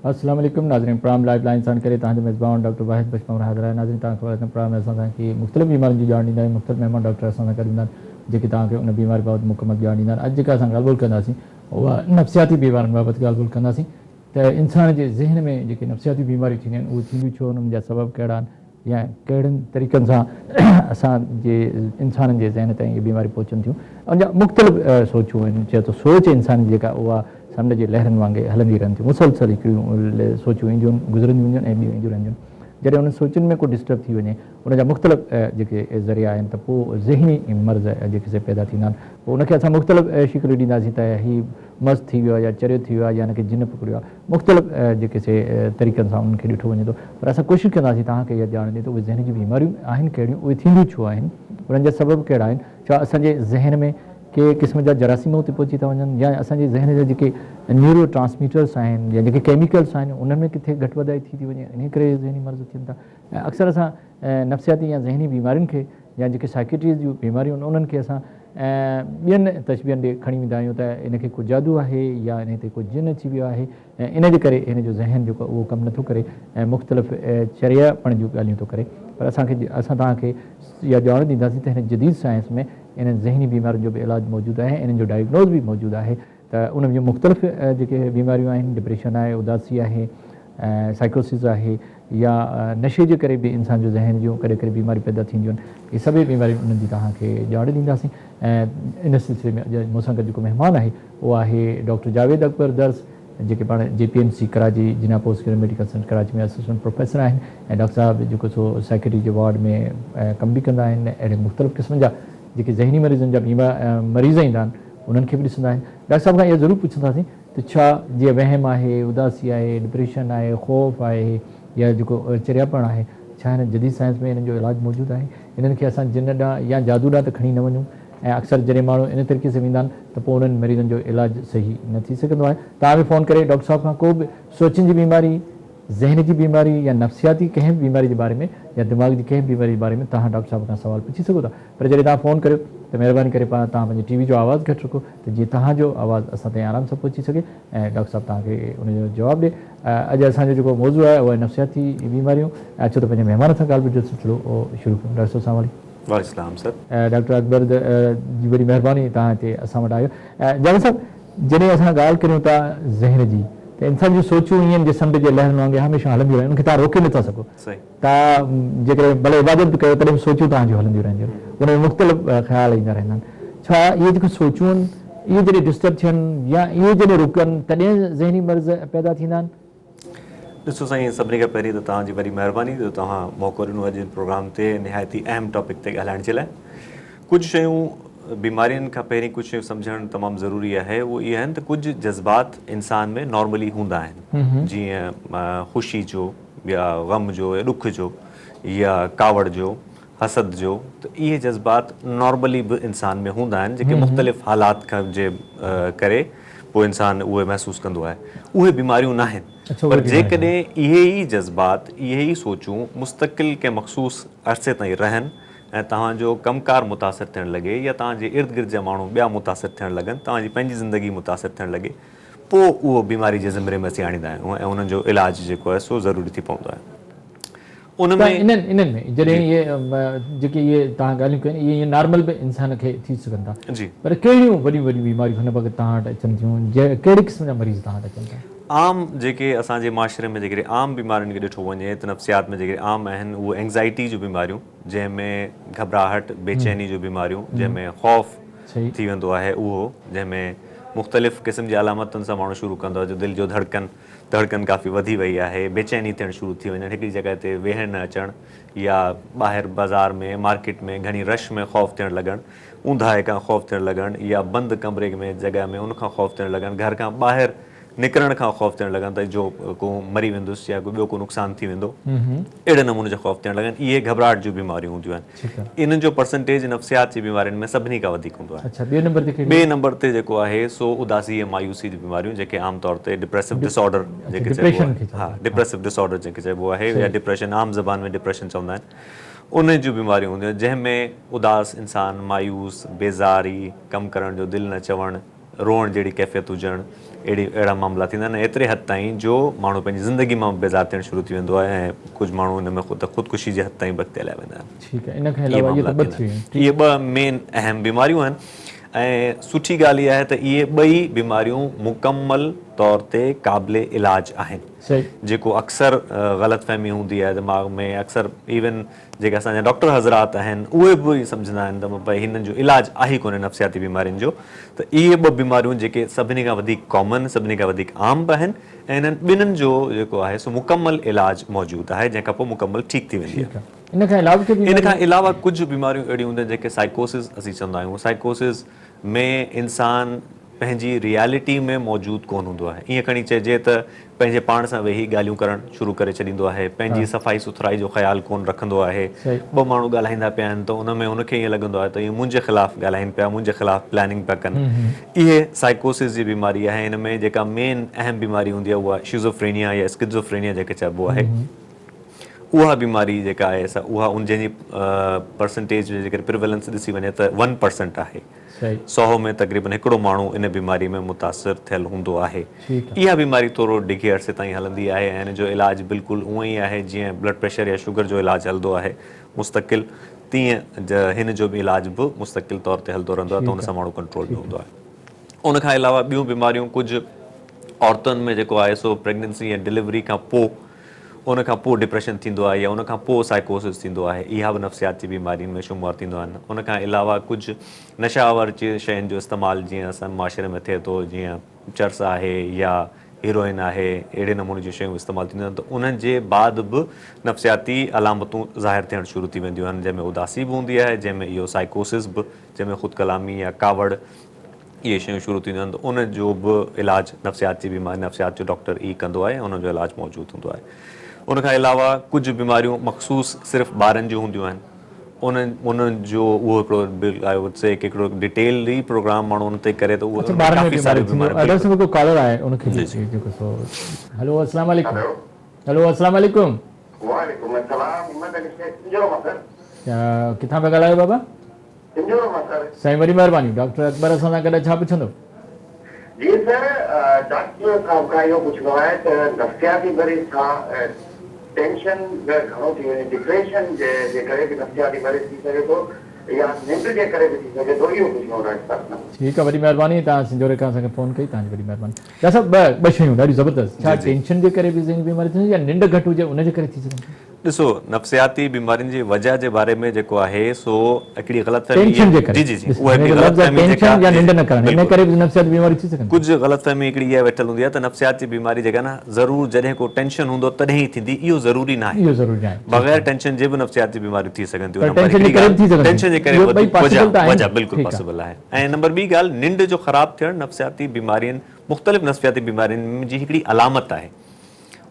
السلام عليڪم ناظرين پروگرام لائف لائن سان ڪري توهان جو ميزبان ڊاڪٽر واحد بخش پنهور حاضر آهي. ناظرين توهان کي خبر آهي ته پروگرام ۾ اسان توهان کي مختلف بيمارين جي ڄاڻ ڏيندا آهيون. مختلف مهمان ڊاڪٽر اسان سان گڏ هوندا آهن جيڪي توهان کي ان بيماري بابت مڪمل ڄاڻ ڏيندا آهن. اڄ جيڪا اسان ڳالهه ٻولهه ڪنداسين اها نفسياتي بيمارين بابت ڳالهه ٻولهه ڪنداسين ته انسان جي ذهن ۾ جيڪي نفسياتي بيماريون ٿينديون آهن اهي ٿينديون ڇو آهن، انهن جا سبب ڪهڙا آهن يا ڪهڙن طريقن سان اسان جي انسانن جي ذهن تائين اهي بيماريون پهچن ٿيون. ان جا مختلف سوچون آهن، چئي ٿو سوچ انسان جي جيڪا اها سمنڊ جي لهرن وانگي هلندي رهن ٿيون، مسلسل هڪڙيون سوچون اينديون آهن گذرنديون وينديون آهن ۽ ٻيون اينديون رهنديون آهن. جڏهن انهن سوچن ۾ ڪو ڊسٽرب ٿي وڃي ان جا مختلف جيڪي ذريعا آهن ته پوء ذهني مرض جيڪي سي پيدا ٿيندا آهن. پوء ان کي اسان مختلف شڪليون ڏينداسين ته هي مست ٿي ويو آهي يا چريو ٿي ويو آهي يا هن کي جن پڪڙيو آهي. مختلف جيڪي سي طريقن سان انهن کي ڏٺو وڃي ٿو پر اسان ڪوشش ڪنداسين توهان کي اها ڄاڻ ڏيون ته اهي ذهن جون بيماريون آهن ڪهڙيون، اهي ٿينديون ڇو آهن، انهن جا سبب ڪهڙا آهن، ڇا اسان جي ذهن ۾ ڪي قسم جا جراثيم اتي پهچي ٿا وڃن يا اسان جي ذهن جا جيڪي نيورو ٽرانسميٽرس آهن يا جيڪي ڪيميڪلس آهن انهن ۾ ڪٿي گهٽ وڌائي ٿي ٿي وڃي انهي ڪري ذهني مرض ٿين ٿا. ۽ اڪثر اسان نفسياتي يا ذهني بيمارين کي يا جيڪي سائيڪيٽريز جون بيماريون آهن انهن کي اسان ٻين تشبيهن ڏي کڻي ويندا آهيون ته ان کي ڪو جادو آهي يا ان تي ڪو جن اچي ويو آهي ۽ ان جي ڪري هن جو ذهن جيڪو اهو ڪم نٿو ڪري ۽ مختلف چرياپڻ جون ڳالهيون ٿو ڪري پر اسان کي اسان توهان کي اها ڄاڻ ڏينداسين ته هن جديد سائنس ۾ انهن ذهني بيمارين جو به علاج موجود آهي انهن جو ڊائگنوز به موجود آهي ته انهن جون مختلف جيڪي بيماريون آهن ڊپريشن آهي اداسي آهي سائيڪوسز آهي يا نشي جي ڪري به انسان جو ذهن جون ڪڏهن ڪڏهن بيماريون پيدا ٿينديون آهن اهي سڀئي بيماريون انهن جي توهان کي ڄاڻ ڏينداسين ۽ ان سلسلي ۾ اڄ مون سان گڏ جيڪو مهمان آهي اهو آهي ڊاڪٽر جاويد اڪبر درس جيڪي پاڻ جي P M C Karachi Jinnah post graduate medical centre Karachi ۾ assistant professor آهن ۽ ڊاڪٽر صاحب جيڪو سو سائيڪيٽري جي وارڊ ۾ ڪم به ڪندا آهن اهڙي مختلف قسمن جا جيڪي ذهني مريضن جا مريض ايندا آهن انهن کي به ڏسندا آهن. ڊاڪٽر صاحب کان اهو ضرور پڇنداسين ته ڇا جيئن وهم آهي، اداسي آهي، ڊپريشن آهي، خوف آهي يا جيڪو چرياپڻ آهي، ڇا هن جديد سائنس ۾ انهن جو علاج موجود آهي؟ انهن کي اسان جن ڏانهن يا جادو ڏانهن ته کڻي نه وڃون ۽ اڪثر جڏهن ماڻهو ان طريقي سان ويندا آهن ته پوء انهن مريضن جو علاج صحيح نه ٿي سگهندو آهي. توهان به فون ڪري ڊاڪٽر صاحب کان ڪو به سوچن جي بيماري، ذهن جي بيماري يا نفسياتي ڪنهن به بيماري جي باري ۾ يا دماغ جي ڪنهن به بيماري جي باري ۾ توهان ڊاڪٽر صاحب کان سوال پڇي سگهو ٿا پر جڏهن توهان فون ڪريو ته مهرباني ڪري توهان پنهنجي ٽي وي جو آواز گهٽ رکو ته جيئن توهان جو آواز اسان تائين آرام سان پهچي سگهي ۽ ڊاڪٽر صاحب توهان کي ان جو جواب ڏي. اڄ اسان جو جيڪو موضوع آهي اهو آهي نفسياتي بيماريون ۽ اچو ته پنهنجي مهمان سان ڳالهه ٻولهه جو سلسلو شروع ڪيون. ڊاڪٽر صاحب السلام عليڪم. وعليڪم السلام سر. ڊاڪٽر اڪبر جي وڏي مهرباني توهان هتي اسان وٽ آيو. جاويد صاحب جڏهن اسان ڳالهه ڪريون ٿا ذهن جي ته انسان جون سوچون ائين جي سمنڊ جي لهرن وانگي هميشه هلنديون رهن ان کي توهان روڪي نٿا سگهو. توهان جيڪڏهن ڀلي عبادت به ڪيو تڏهن به سوچون توهان جون هلنديون رهنديون ان ۾ مختلف خيال ايندا رهندا آهن. ڇا اهي جيڪي سوچون آهن اهي جڏهن ڊسٽرب ٿين يا اهي جڏهن رڪن تڏهن ذهني مرض پيدا ٿيندا آهن؟ ڏسو سائين سڀني کان پهرين ته توهان جي وڏي مهرباني جو توهان موقعو ڏنو اڄ پروگرام تي نهايت ئي اهم ٽاپڪ تي ڳالهائڻ جي لاء. ڪجهه شيون بيمارين کان پهرين ڪجهه شيون سمجهڻ تمام ضروري آهي اهو اهي آهن ته ڪجهه جذبات انسان ۾ نارملي هوندا آهن جيئن خوشي جو يا غم جو يا ڏک جو يا ڪاوڙ جو حسد جو ته اهي جذبات نارملي به انسان ۾ هوندا آهن جيڪي مختلف حالات کان جي ڪري پوء انسان اهي محسوس ڪندو آهي اهي بيماريون ناهن پر جيڪڏهن اهي ئي جذبات اهي ئي سوچون مستقل ڪنهن مخصوص عرصي تائين رهن ۽ توهان جو ڪم ڪار متاثر ٿيڻ لڳي يا توهان جي ارد گرد جا ماڻهو ٻيا متاثر ٿيڻ لڳن توهان جي پنهنجي زندگي متاثر ٿيڻ لڳي پوء اهو بيماري جي زمري ۾ اسين آڻيندا آهيون ۽ انهن جو علاج جيڪو آهي سو ضروري ٿي پوندو آهي. ان ته ۾. انهن انهن ۾ جڏهن اهي جيڪي اهي توهان ڳالهيون ڪيون اهي ائين نارمل به انسان کي ٿي سگهن ٿا جي. پر ڪهڙيون وڏيون وڏيون بيماريون هن وقت توهان وٽ اچن ٿيون ڪهڙي قسم جا مريض توهان وٽ اچن ٿا؟ عام جيڪي اسان جي معاشري ۾ جيڪڏهن عام بيمارين کي ڏٺو وڃي ته نفسيات ۾ جيڪي عام آهن اهي اينگزائٽي جون بيماريون جنهن ۾ گهٻراهٽ بيچيني جون بيماريون جنهن ۾ خوف ٿي ويندو آهي اهو جنهن ۾ مختلف قسم جي علامتن سان ماڻهو شروع ڪندو آهي جو دل جو ڌڙڪن ڌڙڪن ڪافي وڌي وئي آهي، بيچيني ٿيڻ شروع ٿي وڃڻ، هڪڙي جڳهه تي ويهڻ نه اچڻ يا ٻاهر بازار ۾ مارڪيٽ ۾ گهڻي رش ۾ خوف ٿيڻ لڳڻ، اونداهي کان خوف ٿيڻ لڳڻ يا بند ڪمري ۾ جڳهه ۾ ان کان خوف ٿيڻ لڳڻ، گهر کان ٻاهر نڪرڻ کان خوف ٿيڻ لڳڻ ته جو ڪو مري ويندس يا ڪو ٻيو ڪو نقصان ٿي ويندو، اهڙي نموني جو خوف ٿيڻ لڳڻ، اهي گهٻراهٽ جون بيماريون هونديون آهن. انهن جو پرسنٽيج نفسيات جي بيمارين ۾ سڀني کان وڌيڪ هوندو آهي. اڇا ٻئي نمبر تي ڪهڙي؟ ٻئي نمبر تي جيڪو آهي سو اداسي ۽ مايوسي جون بيماريون جيڪي عام طور تي ڊپريسو ڊس آرڊر جنهن کي چئبو آهي ها ڊپريسو ڊس آرڊر جنهن کي چئبو آهي يا ڊپريشن عام زبان ۾ ڊپريشن چوندا آهن ان جون بيماريون هونديون آهن جنهن ۾ اداس انسان مايوس بيزاري ڪم ڪرڻ جو دل نه چوڻ روئڻ جهڙي ڪيفيت هجڻ اهڙي اهڙا معاملا ٿيندا آهن ايتري حد تائين جو ماڻهو پنهنجي زندگي مان بيزار ٿيڻ شروع ٿي ويندو آهي ۽ ڪجهه ماڻهو ان ۾ خود خودڪشي جي حد تائين به اڳتي هليا ويندا آهن. ٺيڪ آهي ان کان علاوه اهي ته ٻه ٿي ويون. اهي ٻه مين اهم بيماريون آهن ۽ سٺي ڳالهه اها آهي ته اهي ٻئي بيماريون مڪمل طور تي قابل علاج آهن جيڪو اڪثر غلط فهمي هوندي آهي دماغ ۾ اڪثر ايون جيڪي اسان جا ڊاڪٽر حضرات آهن اهي به ائين سمجهندا آهن ته ڀئي هنن جو علاج آهي ڪونهي نفسياتي بيمارين جو ته اهي ٻه بيماريون جيڪي سڀني کان وڌيڪ ڪامن سڀني کان وڌيڪ عام به آهن ۽ انهن ٻنهن جو جيڪو آهي سو مڪمل علاج موجود آهي جنهن کان پوء مڪمل ٺيڪ ٿي ويندي آهي. ان کان علاوه ڪي ان کان علاوه ڪجهه بيماريون اهڙيون هونديون آهن جنهن کي سائيڪوسز اسين چوندا آهيون سائيڪوسز ۾ انسان پنهنجي ريالٽي ۾ موجود ڪونه هوندو آهي ائين کڻي چئجي ته پنهنجي پاڻ سان ويهي ڳالهيون ڪرڻ شروع ڪري ڇڏيندو آهي پنهنجي صفائي سٿرائي جو خيال ڪونه رکندو آهي ٻه ماڻهو ڳالهائيندا پيا آهن ته ان ۾ هن کي ائين لڳندو آهي ته اهي منهنجي خلاف ڳالهائين پيا منهنجي خلاف پلاننگ پيا ڪن اهي سائيڪوسز جي بيماري آهي ان ۾ جيڪا مين اهم بيماري هوندي آهي اها شيزوفرينيا يا اسڪزوفرينيا جنهن کي چئبو آهي اها بيماري جيڪا آهي سا اها ان جنهن جي پرسنٽيج جيڪڏهن پريويلنس ڏسي وڃي ته ون پرسنٽ آهي. سئو ۾ تقريبن هڪڙو ماڻهو ان بيماري ۾ متاثر ٿيل هوندو آهي. اها بيماري ٿورو ڊگهي عرصي تائين هلندي آهي ۽ ان جو علاج بلڪل اونئن ئي آهي جيئن بلڊ پريشر يا شگر جو علاج هلندو آهي مستقل تيئن هن جو به علاج به مستقل طور تي هلندو رهندو آهي ته ان سان ماڻهو ڪنٽرول ۾ هوندو آهي. ان کان علاوه ٻيون بيماريون ڪجهه عورتن ۾ جيڪو آهي سو پريگننسي يا ڊليوري کان پوء ان کان پوء ڊپريشن ٿيندو آهي يا ان کان پوء سائيڪوسز ٿيندو آهي اها به نفسياتي بيمارين ۾ شمار ٿيندو آهن ان کان علاوه ڪجهه نشه آور شين جو استعمال جيئن اسان معاشري ۾ ٿئي ٿو جيئن چرس آهي يا هيروئن آهي اهڙي نموني جون شيون استعمال ٿينديون آهن ته انهن جي بعد به نفسياتي علامتون ظاهر ٿيڻ شروع ٿي وينديون آهن جنهن ۾ اداسي به هوندي آهي جنهن ۾ اهو سائيڪوسز به جنهن ۾ خود ڪلامي يا ڪاوڙ اهي شيون شروع ٿينديون آهن ته ان جو به علاج نفسيات جي بيماري نفسيات جو ڊاڪٽر ئي ڪندو آهي ۽ ان جو علاج موجود هوندو آهي ان کان علاوه ڪجهه بيماريون مخصوص صرف ٻارن جون هونديون آهن ان انهن جو اهو هڪڙو I would سي هڪڙو ڊيٽيل ئي پروگرام ماڻهو ان تي ڪري ته اهو ڪافي ساريون بيماريون بلڪل ڪالر آهي ان کي جيڪو سو هلو السلام عليڪم هلو السلام عليڪم وعليڪم السلام محمد علي شيخ سنجهورو مان سر. ڪٿان پيا ڳالهايو بابا؟ سنجهورو مان سر. سائين وڏي مهرباني ڊاڪٽر اڪبر اسان سان گڏ ڇا پڇندو؟ جي سر ڊاڪٽر صاحب کان اهو پڇڻو آهي ته نفسياتي مريض کان ٽينشن گهڻو ٿي وڃي ڊپريشن جي ڪري به نفسياتي مريض ٿي سگهي ٿو يا ننڊ جي ڪري به ٿي سگهي ٿو اهو پڇڻو هو ڊاڪٽر صاحب کان. ٺيڪ آ وڏي مهرباني توهان سنجهوري کان اسان کي فون ڪئي توهان جي وڏي مهرباني. ڊاڪٽر صاحب ٻه شيون ڏاڍيون زبردست ڇا ٽينشن جي ڪري به ذهني بيماري ٿيندي يا ننڊ گهٽ هجي ان جي ڪري ٿي سگهن ٿيون. ڏسو نفسياتي بيمارين جي وجه جي باري ۾ جيڪو آهي سو هڪڙي غلط فهمي ٽينشن جي ڪري جي جي جي اها هڪڙي غلط فهمي جيڪا ٽينشن يا ننڊ نه ڪرڻ ان ڪري به نفسياتي بيماري ٿي سگهن ٿيون. ڪجهه غلط فهمي هڪڙي اها ويٺل هوندي آهي ته نفسياتي بيماري جيڪا نه ضرور جڏهن ڪو ٽينشن هوندو تڏهن ئي ٿيندي اهو ضروري ناهي اهو ضروري ناهي بغير ٽينشن جي به نفسياتي بيماريون ٿي سگهن ٿيون پر ٽينشن جي ڪري به ٿي سگهن ٿيون ٽينشن جي ڪري اهو ٻئي پاسيبل ته آهن وجه بلڪل پاسيبل آهي ۽ نمبر ٻي ڳالهه ننڊ جو خراب ٿيڻ نفسياتي بيمارين مختلف نفسياتي بيمارين جي هڪڙي علامت آهي.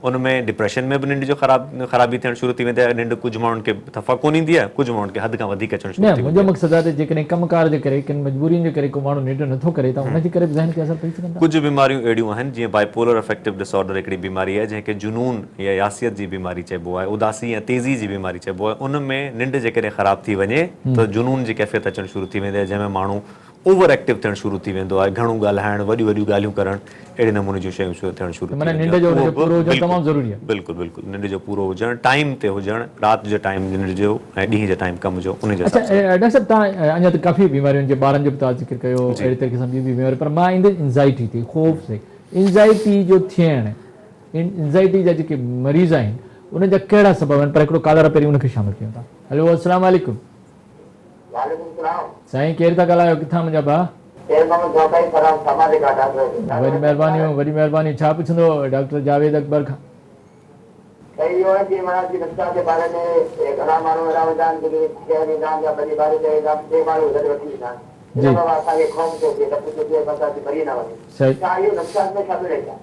ان ۾ ڊپريشن ۾ به ننڊ جو خراب خرابي ٿيڻ شروع ٿي ويندي آهي ننڊ ڪجهه ماڻهن کي صفا ڪونه ايندي آهي ڪجهه ماڻهن کي حد کان وڌيڪ اچڻ شروع نه ٿي منهنجو ويندي آهي. مقصد آهي ته جيڪڏهن ڪم ڪار جي ڪري ڪن مجبورين جي ڪري ڪو ماڻهو ننڊ نٿو ڪري ته ان جي ڪري به ذهن تي اثر پئي سگهن ٿا. ڪجهه بيماريون اهڙيون آهن جيئن بائيپولر افيڪٽو ڊس آرڊر هڪڙي بيماري آهي جنهن کي جنون يا ياسيت جي بيماري چئبو آهي اداسي يا تيزي جي بيماري چئبو آهي ان ۾ ننڊ جيڪڏهن خراب ٿي وڃي ته جنون جي ڪيفيت اچڻ شروع ٿي ويندي آهي جنهن ۾ ماڻهو اوور ايڪٽو ٿيڻ شروع ٿي ويندو آهي، گهڻو ڳالهائڻ، وڏيون وڏيون ڳالهيون ڪرڻ، اهڙي نموني جون شيون ٿيڻ شروع ٿي معنيٰ ننڊ جو ان جو پورو هجڻ تمام ضروري آهي. بلڪل بلڪل ننڊ جو پورو هجڻ، ٽائيم تي هجڻ، رات جو ٽائيم ننڊ جو ۽ ڏينهن جي ٽائيم ڪم جو انهي جي حساب سان. اڇا ڊاڪٽر صاحب توهان اڃا ته ڪافي بيمارين جي ٻارن جو به توهان ذڪر ڪيو اهڙي طريقي سان ٻيون به بيماريون پر مان ايندس انزائٽي تي خوف تي انزائٽي جو ٿيڻ انزائٽي جا جيڪي مريض آهن انهن جا ڪهڙا سبب آهن پر هڪڙو ڪالر آهي پهرين ان کي شامل ڪيون ٿا هلو السلام عليڪم. وعليڪم السلام. سائين ڪير ٿا ڳالهايو ڪٿان منهنجا ڀاء. شير محمد جوکائي فرام ساماجي گاٺ آدرش. وڏي مهربانيون وڏي مهربانيون ڇا پڇندو ڊاڪٽر جاويد اڪبر کان. صحيح اهو آهي جي معنيٰ جي نفسيات جي باري ۾ گهڻا ماڻهو اهڙا هوندا آهن جيڪي شهر ويندا آهن يا ٻني ٻاري تي ويندا آهن ٻئي ماڻهو گڏ وٺي ويندا آهن ان سبب اسان کي خوف ٿو ٿئي ڊپ ٿو ٿئي متان اسين مري نه وڃون ڇا اهو نفسيات ۾ شامل آهي ڇا.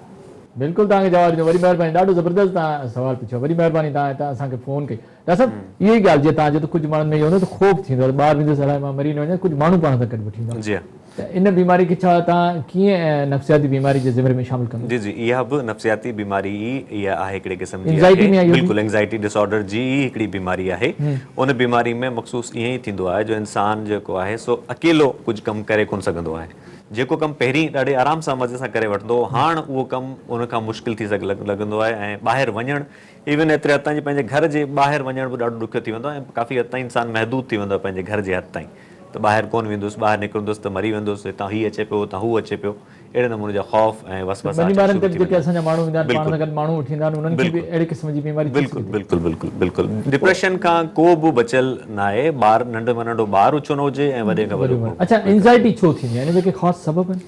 بلڪل توهان کي جواب ڏيندو وڏي مهرباني ڏاڍو زبردست توهان سوال پڇيو وڏي مهرباني توهان هتان اسان کي فون ڪئي. ڊاڪٽر صاحب اها ئي ڳالهه جيئن توهان چيو ته ڪجهه ماڻهن ۾ اهو هوندو آهي ته خوف ٿيندو آهي ته ٻاهر ويندس الائي مان مري نه وڃان ڪجهه ماڻهو پاڻ سان گڏ وٺي ايندا جي ها. ته ان بيماري کي ڇا توهان ڪيئن نفسياتي بيماري جي زمري ۾ شامل ڪندو؟ جي جي اها به نفسياتي بيماري ئي اها آهي هڪڙي قسم جي انزائٽي آهي ۾ آهي اهو به؟ بلڪل انزائٽي ڊس آرڊر جي ئي هڪڙي بيماري آهي ان بيماري ۾ مخصوص ائين ئي ٿيندو آهي جو انسان جيڪو آهي سو اڪيلو ڪجهه ڪم ڪري ڪونه سگهندو آهي. جيڪو ڪم پهرين ڏاڍي آرام سان مزي سان ڪري وٺندو هو هاڻ اهو ڪم ان کان مشڪل ٿي لڳندو آهي ۽ ٻاهر وڃڻ ايون ايتري حد تائين جو پنهنجي گهر جي ٻاهر وڃڻ به ڏاڍو ڏکيو ٿي ويندو آهي ۽ ڪافي حد تائين انسان محدود ٿي ويندو آهي پنهنجي گهر جي حد تائين ته ٻاهر ڪونه ويندس ٻاهر نڪرندس ته مري ويندس هتان هي اچي پيو هتان هو اچي پيو اهڙي نموني جا خوف ۽ وسوسا ٻني اچڻ ٻارن شروع تي به ٿي جيڪي ويندا اسان جا ماڻهو ايندا آهن پاڻ بلڪل سان گڏ ماڻهو وٺي ايندا آهن انهن کي به بلڪل اهڙي قسم جي بيماري ٿي بلڪل سگهي ٿي. بلڪل بلڪل بلڪل ڊپريشن کان ڪو به بچيل ناهي ٻار ننڍي مان ننڍو ٻار ڇو نه هجي ۽ وڏي کان وڏو وڏو ماڻهو اڇا انزائٽي ڇو ٿيندي آهي ان جا ڪي خاص سبب آهن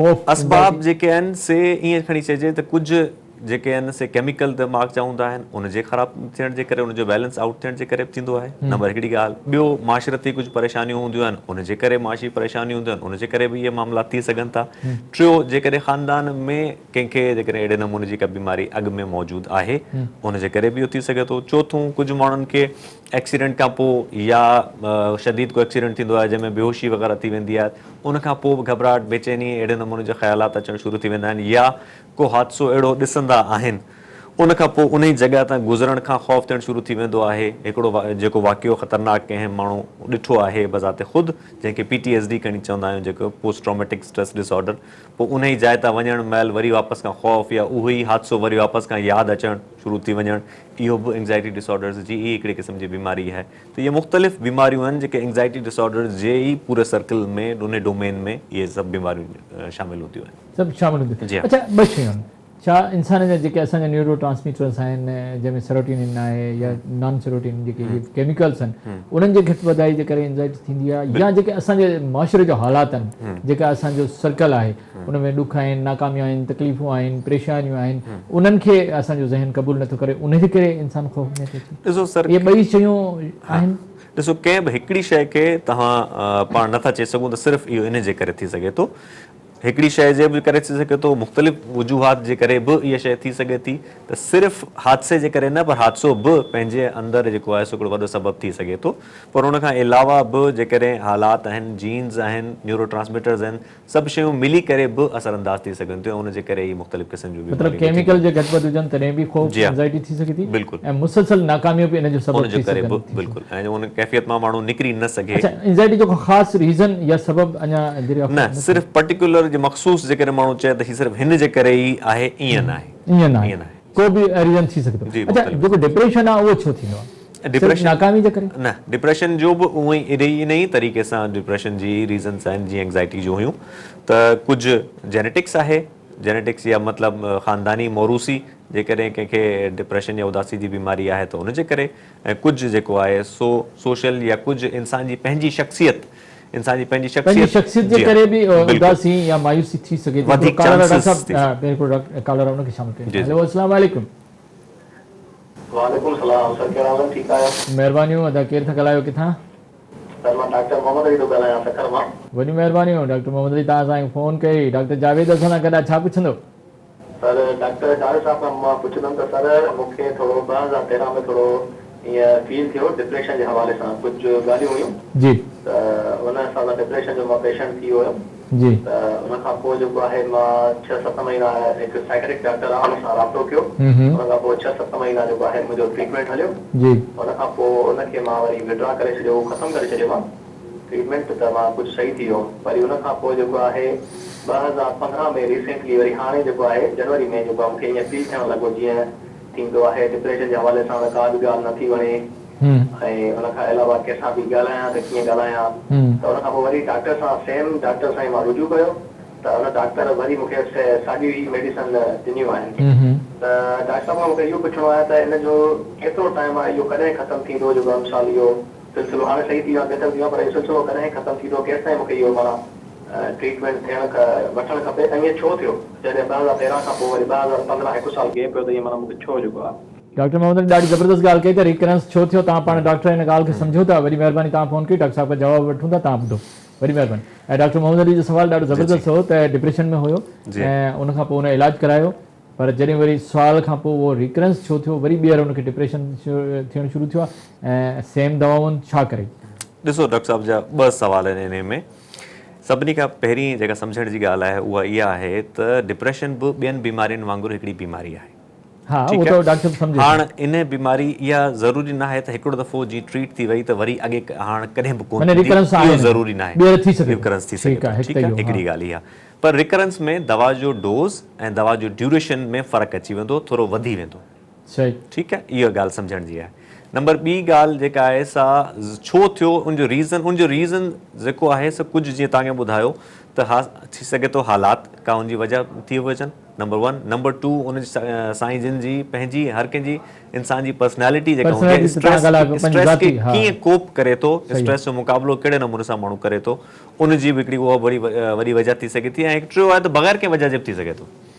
خوف اسباب انزائٽي. جيڪي آهن سي ائين کڻي چئجي ته ڪجهه جيڪي آهن سي ڪيميڪل دماغ جا هوندا آهن ان جي خراب ٿيڻ جي ڪري ان جو بيلنس آئوٽ ٿيڻ جي ڪري به ٿيندو آهي نمبر هڪڙي ڳالهه ٻيو معاشرتي ڪجهه پريشانيون هونديون آهن ان جي ڪري معاشي پريشانيون هونديون آهن ان جي ڪري به اهي معاملا ٿي سگهن ٿا ٽيو جيڪڏهن خاندان ۾ ڪنهن کي جيڪڏهن اهڙي نموني جي ڪا بيماري اڳ ۾ موجود آهي ان جي ڪري به اهو ٿي سگهي ٿو چوٿون ڪجهه ماڻهن کي ايڪسيڊنٽ کان پوء يا شديد ڪو ايڪسيڊنٽ ٿيندو آهي جنهن ۾ بيهوشي وغيره ٿي ويندي آهي ان کان پوء به گهٻراهٽ بيچيني اهڙي نموني جا خيالات اچڻ شروع ٿي ويندا آهن يا ڪو حادثو اهڙو ڏسندا آهن ان کان پوء انهي جڳهه تان گذرڻ کان خوف ٿيڻ شروع ٿي ويندو آهي. هڪڙو جيڪو واقعو خطرناڪ ڪنهن ماڻهو ڏٺو آهي بذات خود جنهن کي پي ٽي ايس ڊي کڻي چوندا آهيون جيڪو post traumatic stress disorder پوء انهي جاء تان وڃڻ مهل وري واپس کان خوف يا اهو ئي حادثو وري واپس کان ياد اچڻ شروع ٿي وڃڻ اهو به اينگزائٽي ڊس آرڊرز جي ئي هڪڙي قسم جي بيماري آهي ته اهي مختلف بيماريون آهن جيڪي اينگزائٽي ڊس آرڊرز جي ئي پوري سرڪل ۾ انهي ڊومين ۾ اهي سڀ بيماريون شامل هونديون آهن. سڀ شامل هونديون. جي ها. اڇا ٻه شيون آهن ڇا انسان جا جيڪي اسان جا نيورو ٽرانسميٽرس آهن جنهن ۾ سيروٽونين آهي يا نان سيروٽونين جيڪي اهي ڪيميڪلس آهن انهن جي گهٽ وڌائي جي ڪري انزائٽي ٿيندي آهي يا جيڪي اسان جي معاشري جا حالات آهن جيڪا اسان جو سرڪل آهي ان ۾ ڏک آهن ناڪاميون آهن تڪليفون آهن پريشانيون آهن انهن کي اسان جو ذهن قبول نٿو ڪري ان جي ڪري انسان خوف ۾ ٿو اچي ڏسو سر اهي ٻئي شيون آهن. ڏسو ڪنهن به هڪڙي شيء کي توهان پاڻ نٿا چئي سگهون ته صرف اهو ان جي ڪري ٿي سگهي ٿو هڪڙي شيء جي به ڪري ٿي سگهي ٿو، مختلف وجوهات جي ڪري به اها شيء ٿي سگهي ٿي ته صرف حادثي جي ڪري نه پر حادثو به پنهنجي اندر جيڪو آهي سو هڪڙو وڏو سبب ٿي سگهي ٿو پر ان کان علاوه به جيڪڏهن حالات آهن، جينز آهن، نيورو ٽرانسميٽرز آهن، سڀ شيون ملي ڪري به اثر انداز ٿي سگهن ٿيون ۽ ان جي ڪري ئي مختلف قسم جون مطلب بيماريون به ڪيميڪل ٿينديون. جي گهٽ وڌ هجن تڏهن به خوف جي ها انزائٽي ٿي سگهي ٿي بلڪل ۽ مسلسل ناڪاميون به ان جو سبب ان جي ٿي ڪري سگهن به ٿي. بلڪل ۽ ان ڪيفيت مان ماڻهو نڪري نه سگهي. اڇا انزائٽي جو ڪو خاص ريزن يا سبب اڃا دريافت نه نه ٿيو. صرف پرٽيڪولر جي مخصوص جيڪڏهن ماڻهو چئي ته هي صرف هن جي ڪري ئي آهي ائين ناهي. ائين ناهي ائين ناهي. ڪو به ريزن ٿي سگهي ٿو. جي اڇا مختلف. جيڪو ڊپريشن آهي اهو ڇو ٿيندو آهي؟ صرف ڊپريشن ناڪامي جي ڪري؟ نه ڊپريشن جو به اونئي انهي ئي طريقي سان ڊپريشن جي ريزنس آهن جيئن انگزائٽي جون هيون ته ڪجهه جينيٽڪس آهي جينيٽڪس يا مطلب خانداني موروثي جيڪڏهن ڪنهن کي ڊپريشن يا اداسي جي بيماري آهي ته ان جي ڪري ۽ ڪجهه جيڪو آهي سو سوشل يا ڪجهه انسان جي پنهنجي شخصيت انسان جي پنهنجي پنهنجي شخصيت شخصيت جي جي ها ڪري به بلڪل اداسي يا مايوسي ٿي سگهي ٿي. هڪڙو وڌيڪ ڪالر آهي ڊاڪٽر چانسز ٿي صاحب هڪڙو ڪالر آهي ان کي شامل ڪيون جي جي. هيلو السلام عليڪم. وعليڪم السلام سر ڪهڙا حال آهن ٺيڪ آهيو. مهربانيون ادا ڪير ٿا ڳالهايو ڪٿان. سر مان ڊاڪٽر محمد علي ٿو ڳالهايان سکر مان. وڏيون مهربانيون ڊاڪٽر محمد علي توهان اسان کي فون ڪئي ڊاڪٽر جاويد اسان سان گڏ آهي ڇا پڇندو. سر ڊاڪٽر جاويد صاحب کان مان پڇندم ته سر مون کي ٿورو 2013 ۾ ٿورو ائين فيل ٿيو ڊپريشن جي حوالي سان ڪجهه ڳالهيون هيون جي. ته ان حساب سان ڊپريشن جو مان پيشنٽ ٿي ويو هيم. جي. ته ان کان پوء جيڪو آهي مان ڇهه ست مهينا هڪ سائيڪرڪ ڊاڪٽر آهي ان سان رابطو ڪيو ان کان پوء ڇهه ست مهينا جيڪو آهي منهنجو ٽريٽمينٽ هليو جي. ان کان پوء ان کي مان وري وڊرا ڪري ڇڏيو اهو ختم ڪري ڇڏيو مان ٽريٽمينٽ ته مان ڪجهه صحيح ٿي ويو وري ان کان پوء جيڪو آهي 2015 ۾ ريسينٽلي وري هاڻي جيڪو آهي جنوري ۾ جيڪو آهي مونکي ائين فيل ٿيڻ لڳو جيئن ٿيندو آهي ڊپريشن جي حوالي سان ته ڪا به ڳالهه نٿي وڻي ۽ ان کان علاوه ڪنهن سان به ڳالهايان ته ڪيئن ڳالهايان ته ان کان پوء وري ڊاڪٽر سان سيم ڊاڪٽر سان ئي مان رجوع ڪيو ته ان ڊاڪٽر وري مون کي ساڳيون ئي ميڊيسن ڏنيون آهن ته ڊاڪٽر صاحب کان مون کي اهو پڇڻو آهي ته ان جو ڪيترو ٽائيم آهي اهو ڪڏهن ختم ٿيندو جيڪو مثال اهو سلسلو هاڻي صحيح ٿي ويو آهي بهتر ٿي ويو آهي پر اهو سلسلو ڪڏهن ختم ٿيندو ڪيستائين مون کي اهو معنيٰ ٽريٽمينٽ ٿيڻ وٺڻ کپي ۽ ائين ڇو ٿيو جڏهن 2013 کان پوء وري 2015 هڪ سال گيپ پيو ته ائين معنيٰ مون کي ڇو جيڪو آهي. ڊاڪٽر محمد علي ڏاڍي زبردست ڳالهه ڪئي ته ريڪرنس ڇو ٿيو توهان پاڻ ڊاڪٽر ان ڳالهه کي سمجهو ٿا وڏي مهرباني توهان فون ڪئي ڊاڪٽر صاحب کان جواب وٺون ٿا توهان ٻڌو وڏي مهرباني ۽ ڊاڪٽر محمد علي جو سوال ڏاڍو زبردست هو ته ڊپريشن ۾ هيو ۽ ان کان پوء ان علاج ڪرايو پر جڏهن وري سوال کان پوء اهو ريڪرنس ڇو ٿيو وري ٻيهر ان کي ڊپريشن ٿيڻ شروع ٿيو آهي ۽ سيم دوائن ڇا ڪري. ڏسو ڊاڪٽر صاحب جا ٻه سوال آهن انهي ۾ سڀني کان پهرين جيڪا سمجهڻ جي ڳالهه آهي اها اها آهي ته ڊپريشن به ٻين بيمارين وانگر هڪڙي بيماري آهي. ها اهو ته ڊاڪٽر صاحب سمجهي هاڻ ان بيماري اها ضروري ناهي ته هڪڙو دفعو جي ٽريٽ ٿي وئي ته وري اڳي هاڻ ڪڏهن به ڪونه ٿيندي اهو ضروري ناهي ٻيهر ٿي سگهي ريڪرنس ٿي سگهي ٿو ٺيڪ آهي هڪڙي ڳالهه اها پر ريڪرنس ۾ دوا جو ڊوز ۽ دوا جو ڊيوريشن ۾ فرق اچي ويندو ٿورو وڌي ويندو ٺيڪ آهي اها ڳالهه سمجهڻ جي آهي نمبر ٻي ڳالهه جيڪا آهي سا ڇو ٿيو ان جو ريزن ان جو ريزن جيڪو آهي سو ڪجهه جيئن توهان کي ٻڌايو ته ها ٿي سگهي ٿو حالات ڪا ان جي وجه ٿي هجن نمبر ون نمبر ٽو ان جي سائين جن جي پنهنجي هر ڪنهن جي انسان جي پرسنالٽي جيڪا هوندي آهي اسٽريس اسٽريس کي ڪيئن ڪوپ ڪري ٿو اسٽريس جو مقابلو ڪهڙي نموني سان ماڻهو ڪري ٿو ان جي به هڪڙي اها وڏي وجه ٿي سگهي ٿي ۽ هڪ ٽيون آهي ته بغير ڪنهن وجه جي به ٿي سگهي ٿو.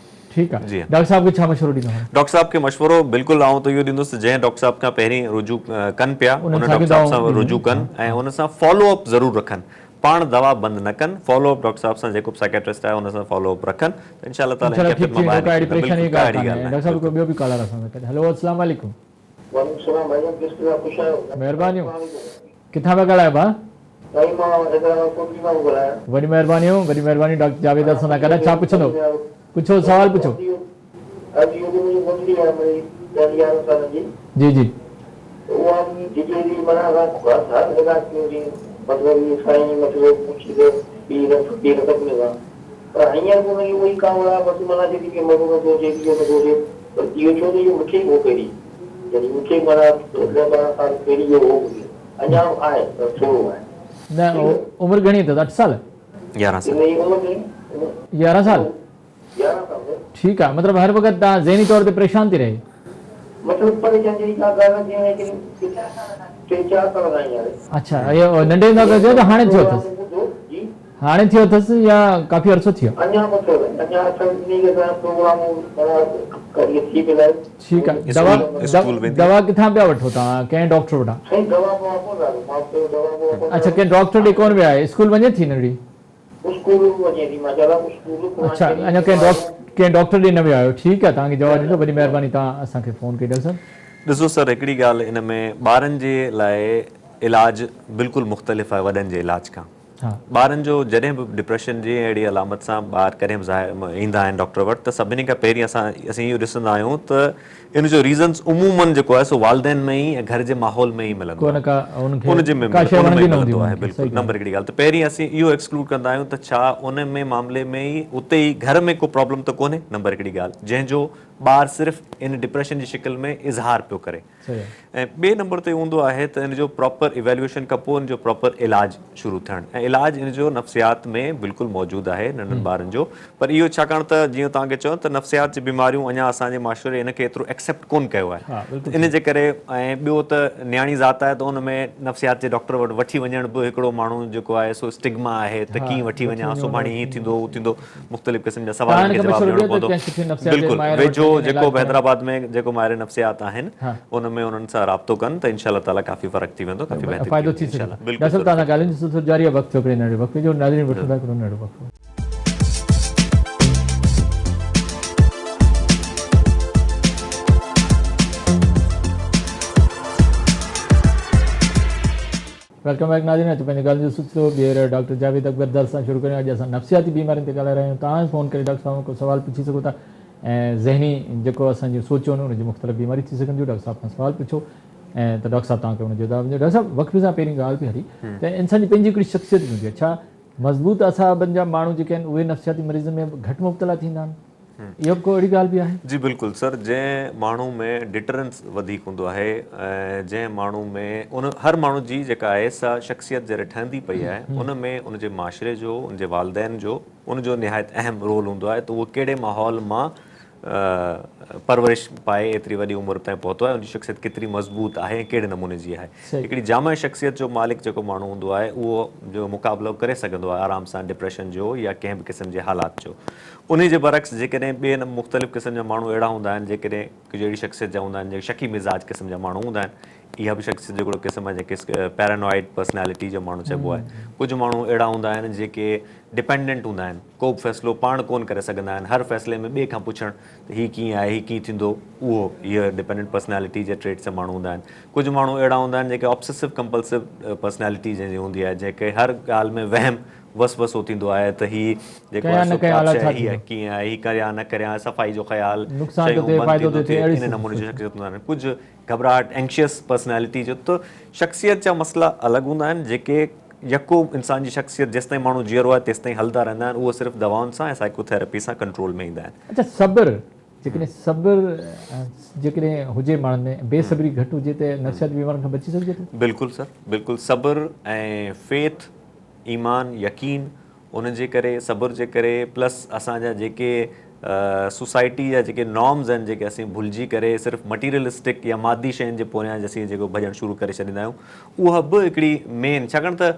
ٺيڪ آ ڊاڪٽر صاحب کي ڇا مشورو ڏيندو هاڻي؟ ڊاڪٽر صاحب کي مشورو بلڪل آئون ته اهو ڏيندس ته جنهن ڊاڪٽر صاحب کان پهرين رجوع ڪن پيا ان ڊاڪٽر صاحب سان رجوع ڪن ۽ ان سان فالو اپ ضرور رکن پاڻ دوا بند نه ڪن فالو اپ ڊاڪٽر صاحب سان جيڪو به سائيڪيٽرسٽ آهي ان سان فالو اپ رکن ته انشاء الله تعالي ان ڪيفيت مان ٻاهر نڪري ويندا بلڪل ڪا اهڙي ڳالهه ناهي. ڊاڪٽر صاحب هڪڙو ٻيو به ڪالر اسان سان گڏ هلو السلام عليڪم. وعليڪم السلام ڀائي جان ڪيس ٿا خوش آهيو. مهربانيون ڪٿان پيا ڳالهايو ڀاء؟ سائين مان حيدرآباد ڪوٽڙي مان پيو ڳالهايان. وڏي مهربانيون وڏي مهربانيون ڊاڪٽر جاويد اسان سان گڏ آهن ڇا پڇندو پڇو سوال پڇو. اڄ اهو به منهنجي ننڍڙي آهي مڙئي ڏهن يارهن سالن جي. جي جي. ته اها به ڊڄي ٿي معنيٰ اسان گهر هر علاج ڪيوسين مطلب اهي سائين مطلب پڇي ته ٻي رکي سگهون ٿا پر هينئر به ان کي اهو ئي ڪاوڙ آهي بس معنيٰ چئي ٿي ڪي مزو نٿو اچي اهو نٿو اچي پر اهو ڇو ته اهو مون کي هو پهرين يعني مون کي معنيٰ ڏهه ٻارهن سال پهرين اهو هو مون کي اڃا به آهي پر ٿورو آهي. نه عمر گهڻي اٿس اٺ سال؟ يارهن سال. عمر گهڻي؟ يارهن سال؟ يارهن سال سر. ٺيڪ آ مطلب هر وقت توهان ذهني طور تي پريشان ٿي رهي. مطلب پريشان جهڙي ڪا ڳالهه نه ٿي وڃي ڪي ٽي چار سال کان ائين آهي. اڇا اهو ننڍي هوندي کان ٿيو ته هاڻي ٿيو اٿس؟ هاڻي ٿيو اٿس يا ڪافي عرصو ٿي ويو؟ اڃا نه ٿيو اٿس اڃا اٿس انهي کي اسان پروگرام معنيٰ ٿي پيل آهي. ٺيڪ آ دوا دوا ڪٿان پيا وٺو توهان ڪنهن ڊاڪٽر وٽان؟ سائين دوا مان ڪونه ٿا مان دوا ڪونه اڇا ڪنهن ڊاڪٽر ڏي ڪونه ويا آهيو اسڪول وڃي ٿي ننڍڙي؟ اسڪول وڃي ٿي ماشاءالله اسڪول قرآن اڇا اڃا ڪنهن ڪنهن ڊاڪٽر ڏي نه ويا آهيو ٺيڪ آهي توهان کي جواب ڏيندو وڏي مهرباني توهان اسان کي فون ڪئي ڊاڪٽر صاحب. ڏسو سر هڪڙي ڳالهه ان ۾ ٻارن جي لاء علاج بلڪل مختلف آهي وڏن جي علاج کان ٻارن جو جڏهن به ڊپريشن جي اهڙي علامت سان ٻار ڪڏهن به ظاهر ايندا آهن ڊاڪٽر وٽ ته سڀني کان پهرين اسان اسين اهو ڏسندا آهيون ته ان جو ريزنس عمومن جيڪو آهي سو والدين ۾ ئي ۽ گهر جي ماحول ۾ ئي ملندو آهي ان جي ۾ ملندو آهي بلڪل نمبر هڪڙي ڳالهه ته پهرين اسين اهو ايڪسڪلوڊ ڪندا آهيون ته ڇا ان ۾ معاملي ۾ ئي اتي ئي گهر ۾ ڪو پرابلم ته ڪونهي نمبر هڪڙي ڳالهه جنهن جو ٻار صرف ان ڊپريشن جي شڪل ۾ اظهار پيو ڪري ۽ ٻئي نمبر تي هوندو آهي ته ان جو پراپر ايويلوئيشن کان پوء ان جو پراپر علاج شروع ٿيڻ ۽ علاج ان جو نفسيات ۾ بلڪل موجود آهي ننڍن ٻارن جو پر اهو ڇاڪاڻ ته جيئن توهان کي چيو ته نفسيات جي بيماريون اڃا اسان جي معاشري ان کي ايترو ايڪسيپٽ ڪونه ڪيو آهي ته ان جي ڪري ۽ ٻيو ته نياڻي ذات آهي ته ان ۾ نفسيات جي ڊاڪٽر وٽ وٺي وڃڻ به هڪڙو ماڻهو جيڪو آهي سو اسٽگما آهي ته ڪيئن وٺي وڃان سڀاڻي هي ٿيندو هو ٿيندو مختلف قسم جا سوالن کي جواب ڏيڻو پوندو. بلڪل ويجهو جيڪو به حيدرآباد ۾ جيڪو ماهر نفسيات آهن ان ۾ انهن سان رابطو ڪن ته انشاء الله تعالي ڪافي فرق ٿي ويندو ڪافي بهتري فائدو ٿي سگهي ٿو. ڊاڪٽر صاحب توهان سان ڳالهين جو سلسلو جاري آهي وقت ٿيو هڪڙي ننڍڙي وقفي جو ناظرين وٺون ٿا هڪڙو ننڍڙو وقفو. Welcome back ناظرين اچو پنهنجي ڳالهين جو سلسلو ٻيهر ڊاڪٽر جاويد اڪبر درس سان شروع ڪريون اڄ اسان نفسياتي بيمارين تي ڳالهائي رهيا آهيون توهان فون ڪري ڊاڪٽر صاحب کان ڪو سوال پڇي سگهو ٿا ۽ ذهني جيڪو اسان جون سوچون آهن ان جون مختلف بيماريون ٿي سگهن ٿيون ڊاڪٽر صاحب کان سوال پڇو ۽ ته ڊاڪٽر صاحب توهان کي ان جو جواب ڏيندو ڊاڪٽر صاحب وقفي سان پهرين ڳالهه پئي هلي ته انسان جي پنهنجي هڪڙي شخصيت به هوندي آهي ڇا مضبوط اعصابن جا ماڻهو جيڪي آهن اهي نفسياتي مريضن ۾ گهٽ مبتلا ٿيندا آهن اهو به ڪو اهڙي ڳالهه به آهي؟ جي بلڪل سر جنهن ماڻهو ۾ ڊٽرنس وڌيڪ هوندو آهي ۽ جنهن ماڻهو ۾ ان هر ماڻهو جي جيڪا آهي سا شخصيت جڏهن ٺهندي پئي آهي ان ۾ ان جي معاشري جو ان جي والدين جو ان جو نهايت اهم رول هوندو آهي ته اهو ڪهڙي ماحول مان پرورش پائي ايتري وڏي عمر تائين پهتو آهي ان جي شخصيت ڪيتري مضبوط آهي ۽ ڪهڙي نموني جي آهي هڪڙي جامع شخصيت جو مالڪ جيڪو ماڻهو هوندو آهي اهو جو مقابلو ڪري سگهندو آهي آرام سان ڊپريشن جو يا ڪنهن به قسم جي حالات جو انهي جي برعڪس جيڪڏهن ٻئي مختلف قسم جا ماڻهو اهڙا هوندا آهن جيڪڏهن ڪجهه اهڙي شخصيت جا هوندا آهن جيڪي شڪي مزاج قسم جا ماڻهو هوندا آهن اها به شخصيت جو هڪڙو قسم آهي جنهن کي پيرانوائڊ پرسنالٽي جو ماڻهو چئبو آهي ڪجهه ماڻهو اهڙا هوندا آهن جيڪي ڊپينڊنٽ هوندا آهن ڪو به فيصلو پاڻ ڪونه ڪري سگهندا آهن هر فيصلي ۾ ٻئي کان پڇڻ ته هي ڪيئن آهي هي ڪيئن ٿيندو اهو هيء ڊپينڊنٽ پرسنالٽي جي ٽريٽس جا ماڻهو هوندا آهن ڪجهه ماڻهو اهڙا هوندا آهن جيڪي آبسيسو ڪمپلسو پرسنالٽي جنهن جي هوندي آهي جيڪي هر ڳالهه ۾ وهم وسوسو ٿيندو آهي ته هي جيڪو آهي سو ڪا شيء هي ڪيئن آهي هي ڪريان نه ڪريان صفائي جو خيال شيون بند ٿيندو ٿئي ان نموني جو شخصيت هوندا آهن ڪجهه گهٻراهٽ Anxious Personality جو ته شخصيت جا مسئلا الڳ هوندا آهن جيڪي يڪو انسان جي شخصيت جيستائين ماڻهو جيئرو آهي تيستائين هلندا رهندا آهن اهو صرف دوائن سان ۽ سائيڪو ٿيراپي سان ڪنٽرول ۾ ايندا آهن. اڇا صبر جيڪڏهن صبر جيڪڏهن هجي ماڻهن ۾ بي صبري گهٽ هجي ته نفسياتي بيمارين کان بچي سگهجي ٿو؟ بلڪل سر بلڪل صبر ۽ فيٿ ايمان يقين ان جي ڪري صبر جي ڪري پلس اسان جا جيڪي سوسائٽي جا جيڪي نارمز آهن جيڪي اسين ڀلجي ڪري صرف مٽيريلسٽڪ يا مادي شين جي پويان اسين جيڪو ڀڄڻ شروع ڪري ڇڏيندا آهيون اها به هڪڙي مين ڇاڪاڻ ته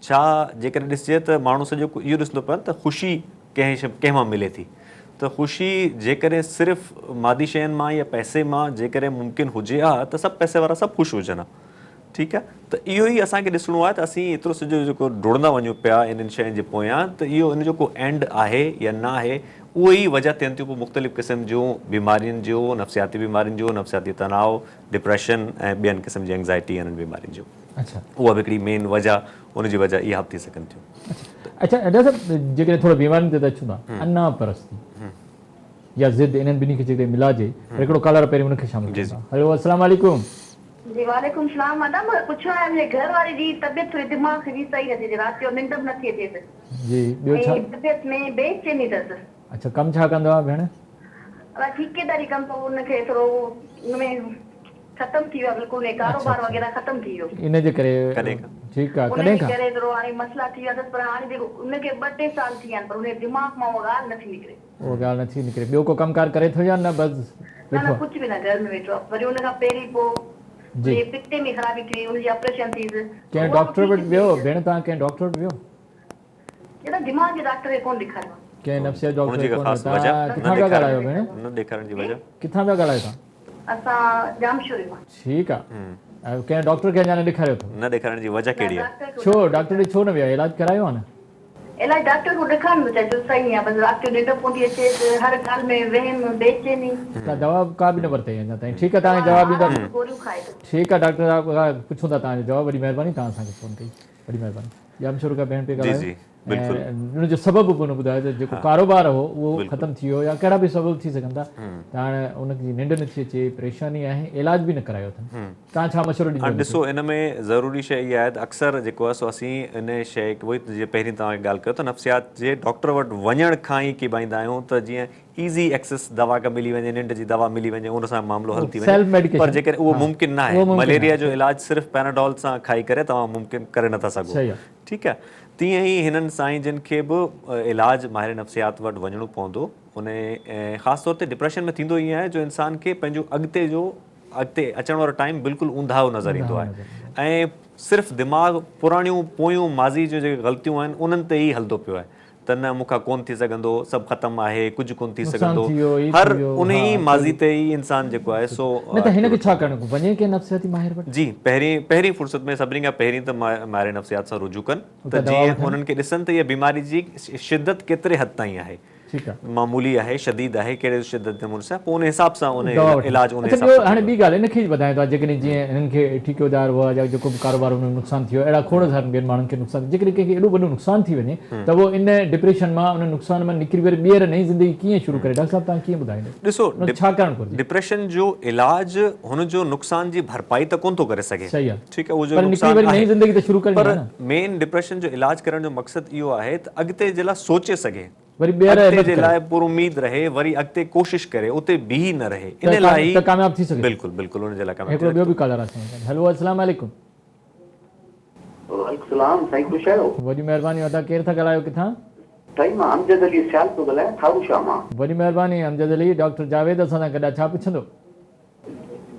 ڇا جيڪڏهن ڏسجي ته ماڻهو سڄو اهو ڏسندو پيو ته خوشي ڪنهن شي ڪنهن مان ملي ٿي ته خوشي جيڪڏهن صرف مادي شين مان يا پئسي مان جيڪڏهن ممڪن هجي ها ته سڀ پئسي وارا سڀ خوش هجن ها ٺيڪ آهي ته اهو ئي اسان کي ڏسڻو آهي ته اسين ايترو سڄو جيڪو ڊوڙندا وڃون پيا انهن شين جي پويان ته اهو ان جو ڪو اينڊ آهي يا نه آهي اهي ئي وجه ٿين ٿيون پوء مختلف قسم جون بيمارين جو نفسياتي بيمارين جو نفسياتي تناء ڊپريشن ۽ ٻين قسم جي اينگزائٽي انهن بيمارين جو اڇا اها به هڪڙي مين وجه ان جي وجه اها به ٿي سگهن ٿيون. اڇا ڊاڪٽر صاحب جيڪڏهن ٿورو بيمارين تي ته اچون ٿا انا پرستي يا ضد انهن ٻنهي کي جيڪڏهن ملاجي پر هڪڙو ڪالر پهرين ان کي شامل ڪريون ٿا هيلو السلام عليڪم. جي وعليڪم السلام ادا مون کي پڇڻو آهي منهنجي گهر واري جي طبيعت ٿوري دماغ جي صحيح نٿي اچي رات جو ننڊ به نٿي اچيس جي ٻيو ڇا ۽ طبيعت ۾ بي چيني اٿس. اڇا ڪم ڇا ڪندو آهي ڀيڻ. ادا ٺيڪيداري ڪم ته ان کي ٿورو ان ۾ ختم ٿي ويو آهي بلڪل ۽ ڪاروبار وغيره ختم ٿي ويو. ان جي ڪري ڪڏهن کان. ٺيڪ آهي ان ڪڏهن جي کان. ڪري ٿورو هاڻي مسئلا ٿي ويا اٿس پر هاڻي جيڪو ان کي ٻه ٽي سال ٿي ويا آهن پر ان جي دماغ مان اها ڳالهه نٿي نڪري. اها ڳالهه نٿي نڪري. ٻيو ڪو ڪم ڪار ڪري ٿو يا نه بس نه نه ويٺو آ. ڪجهه به نه گهر ۾ ويٺو آ وري ان کان پهرين پوء جي. ان جي پتي ۾ خرابي ٿي وئي ان جي آپريشن ٿيس ڪنهن اها به ڊاڪٽر ٺيڪ وٽ ٿي ويو وئي. ڀيڻ توهان ڪنهن ڊاڪٽر وٽ ويو. ادا دماغ جي ڊاڪٽر کي ڪونه ڏيکاريو آ. ڪنهن نفسيات ان ڊاڪٽر جي کي ڪا ڪونه خاص وجه توهان نه ڪٿان پيا ڏيکارڻ ڳالهايو ڀيڻ. نه ڏيکارڻ جي جي. وجه. ڪٿان پيا ڳالهايو توهان. اسان ڄامشوري مان. ٺيڪ آ ڪنهن ڊاڪٽر کي اڃا نه ڏيکاريو اٿو. نه ڏيکارڻ جي وجه نه ڪهڙي آ. ڊاڪٽر کي ڇو ڊاڪٽر ڏي ڇو نه ويا علاج ڪرايو آ نه. الائي ڊاڪٽر کان ڏکان به چئي ٿو صحيح آ بس رات جو ننڊ ڪونه ٿي اچيس هر ڳالهه ۾ وهم بيچيني. ڪا دوا ڪا به نه ورتئي اڃا تائين ٺيڪ آ توهان کي جواب ڏيندا گوريون کائي ٿو. ٺيڪ آ ڊاڪٽر صاحب کان پڇون ٿا توهان جو جواب وڏي مهرباني توهان اسان کي فون ڪئي وڏي مهرباني ڄامشورو کان ڀيڻ پئي جي ڳالهايو جي بلڪل ۽ ان جو سبب به هن ٻڌايو ته جيڪو ڪاروبار هو اهو ختم ٿي ويو يا ڪهڙا به سبب ٿي سگهن ٿا ته هاڻ ان جي ننڊ نٿي اچي پريشاني آهي علاج به نه ڪرايو اٿن توهان ڇا مشورو ڏيندو هاڻ ان کي؟ ڏسو ان ۾ ضروري شيء اها آهي ته اڪثر جيڪو آهي سو اسين ان شيء کي اهو ئي جيئن پهرين توهان کي ڳالهه ڪيو ته نفسيات جي ڊاڪٽر وٽ وڃڻ کان ئي ڪيٻائيندا آهيون ته جيئن ايزي ايڪسس دوا ڪا ملي وڃي ننڊ جي دوا ملي وڃي ان سان معاملو حل ٿي وڃي سيلف پر ميڊيڪيشن جيڪڏهن اهو ها ممڪن نه اهو آهي ممڪن مليريا ناهي جو علاج صرف پيناڊول سان کائي ڪري توهان ممڪن ڪري نٿا سگهو صحيح آهي. ٺيڪ آهي تيئن ئي هنن سائين جن کي به علاج ماهر نفسيات وٽ وڃڻو پوندو ان خاص طور تي ڊپريشن ۾ ٿيندو ائين آهي جو انسان کي پنهنجو اڳتي جو اڳتي اچڻ وارو ٽائيم بلڪل اونداهو نظر ايندو آهي ۽ صرف دماغ پراڻيون پويون ماضي جون جيڪي غلطيون آهن انهن تي ئي هلندو پيو آهي ته نه مون کان ڪون ٿي سگهندو سڀ ختم آهي ڪجهه ڪون ٿي نقصان سگهندو ٿي ويو هي هر ٿي ويو انهي ها ماضي تي ئي انسان جيڪو آهي سو نه ته هن اٽڪيو کي ويٺو ڇا آهي. ڪرڻ وڃي ڪنهن نفسياتي ماهر وٽ؟ جي پهرين پهرين فرصت ۾ سڀني کان پهرين ته ماهر نفسيات سان رجوع ڪن ته اتان دوا جيئن وٺن. انهن کي ڏسن ته اها بيماري جي شدت ڪيتري حد تائين آهي ٺيڪ آ. معمولي آهي شديد آهي ڪهڙي شدت نموني سان پوء ان حساب سان ان دوا وٺن. علاج ان اڇا حساب ٻيو سان هاڻي ٿيندو. ٻي ڳالهه ان کي ٻڌايو ٿا جيڪڏهن جيئن هنن کي ٺيڪيدار هئا يا جيڪو به ڪاروبار ان ۾ نقصان ٿي ويو اهڙا کوڙ سارن ٻين ماڻهن کي نقصان جيڪڏهن ڪنهن کي ايڏو وڏو نقصان ٿي وڃي ته اهو ان ڊپريشن مان ان نقصان مان نڪري وري ٻيهر نئين زندگي ڪيئن شروع ڪري ڊاڪٽر صاحب توهان ڪيئن ٻڌائيندو ڏسو ان کي ڇا ڪرڻ گهرجي. ڊپريشن جو علاج هن جو نقصان جي ڀرپائي ته ڪونه ٿو ڪري سگهي صحيح آ ٺيڪ آهي اهو جو پر نڪري نقصان وري نئين آهي زندگي ته شروع ڪرڻي پر آهي نه. مين ڊپريشن جو علاج ڪرڻ جو مقصد اهو آهي ته اڳتي جي لاء سوچي سگهي وري ٻيهر اڳتي همت جي ڪري. لاء پراميد رهي وري اڳتي ڪوشش ڪري اتي بيهي نه رهي ته ان لاء ئي ته ڪامياب ٿي سگهي ٿو. بلڪل بلڪل ان جي لاء ڪامياب ٿي هڪڙو سگهي ٻيو ٿو. به ڪالر آهي اسان سان گڏ هيلو السلام عليڪم. وعليڪم السلام سائين خوش آهيو. وڏي مهرباني ادا ڪير ٿا ڳالهايو ڪٿان. سائين مان امجد علي سيال ٿو ڳالهايان ٺارو شاهه مان. وڏي مهرباني امجد علي ڊاڪٽر جاويد اسان سان گڏ آهي ڇا پڇندو.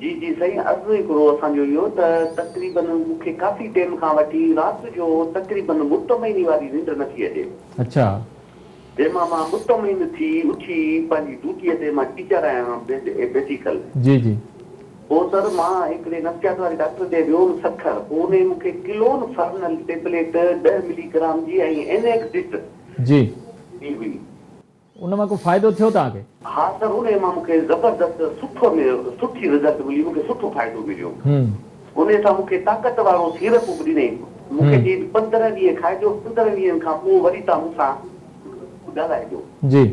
جي جي سائين عرض هڪڙو اسان جو اهو ته تقريبن مون کي ڪافي ٽيم کان وٺي رات جو تقريبن مطمئني واري ننڊ نه ٿي اچي. اڇا. جنهن مان مان مطمئن ٿي اٿي پنهنجي ڊيوٽيء تي مان ٽيچر آهيان بيسيڪل. جي جي. پوء سر مان هڪڙي نفسيات واري ڊاڪٽر ڏي ويو هوم سکر پوء انهي مون کي ڪلون فرنل ٽيبليٽ ڏهه ملي گرام جي ۽ اينيڪزٽ جي. ڏني هئي. ان مان ڪو فائدو ٿيو توهان کي؟ ها سر انهي مان مون کي زبردست سٺو ۾ سٺي رزلٽ ملي مون کي سٺو فائدو مليو انهي سان مون کي طاقت وارو سيرپ به ڏنائين مون کي چيائين ته 15 ڏينهن کائجو، 15 ڏينهن کان پوء وري توهان مون سان ڳالهائجو. جي.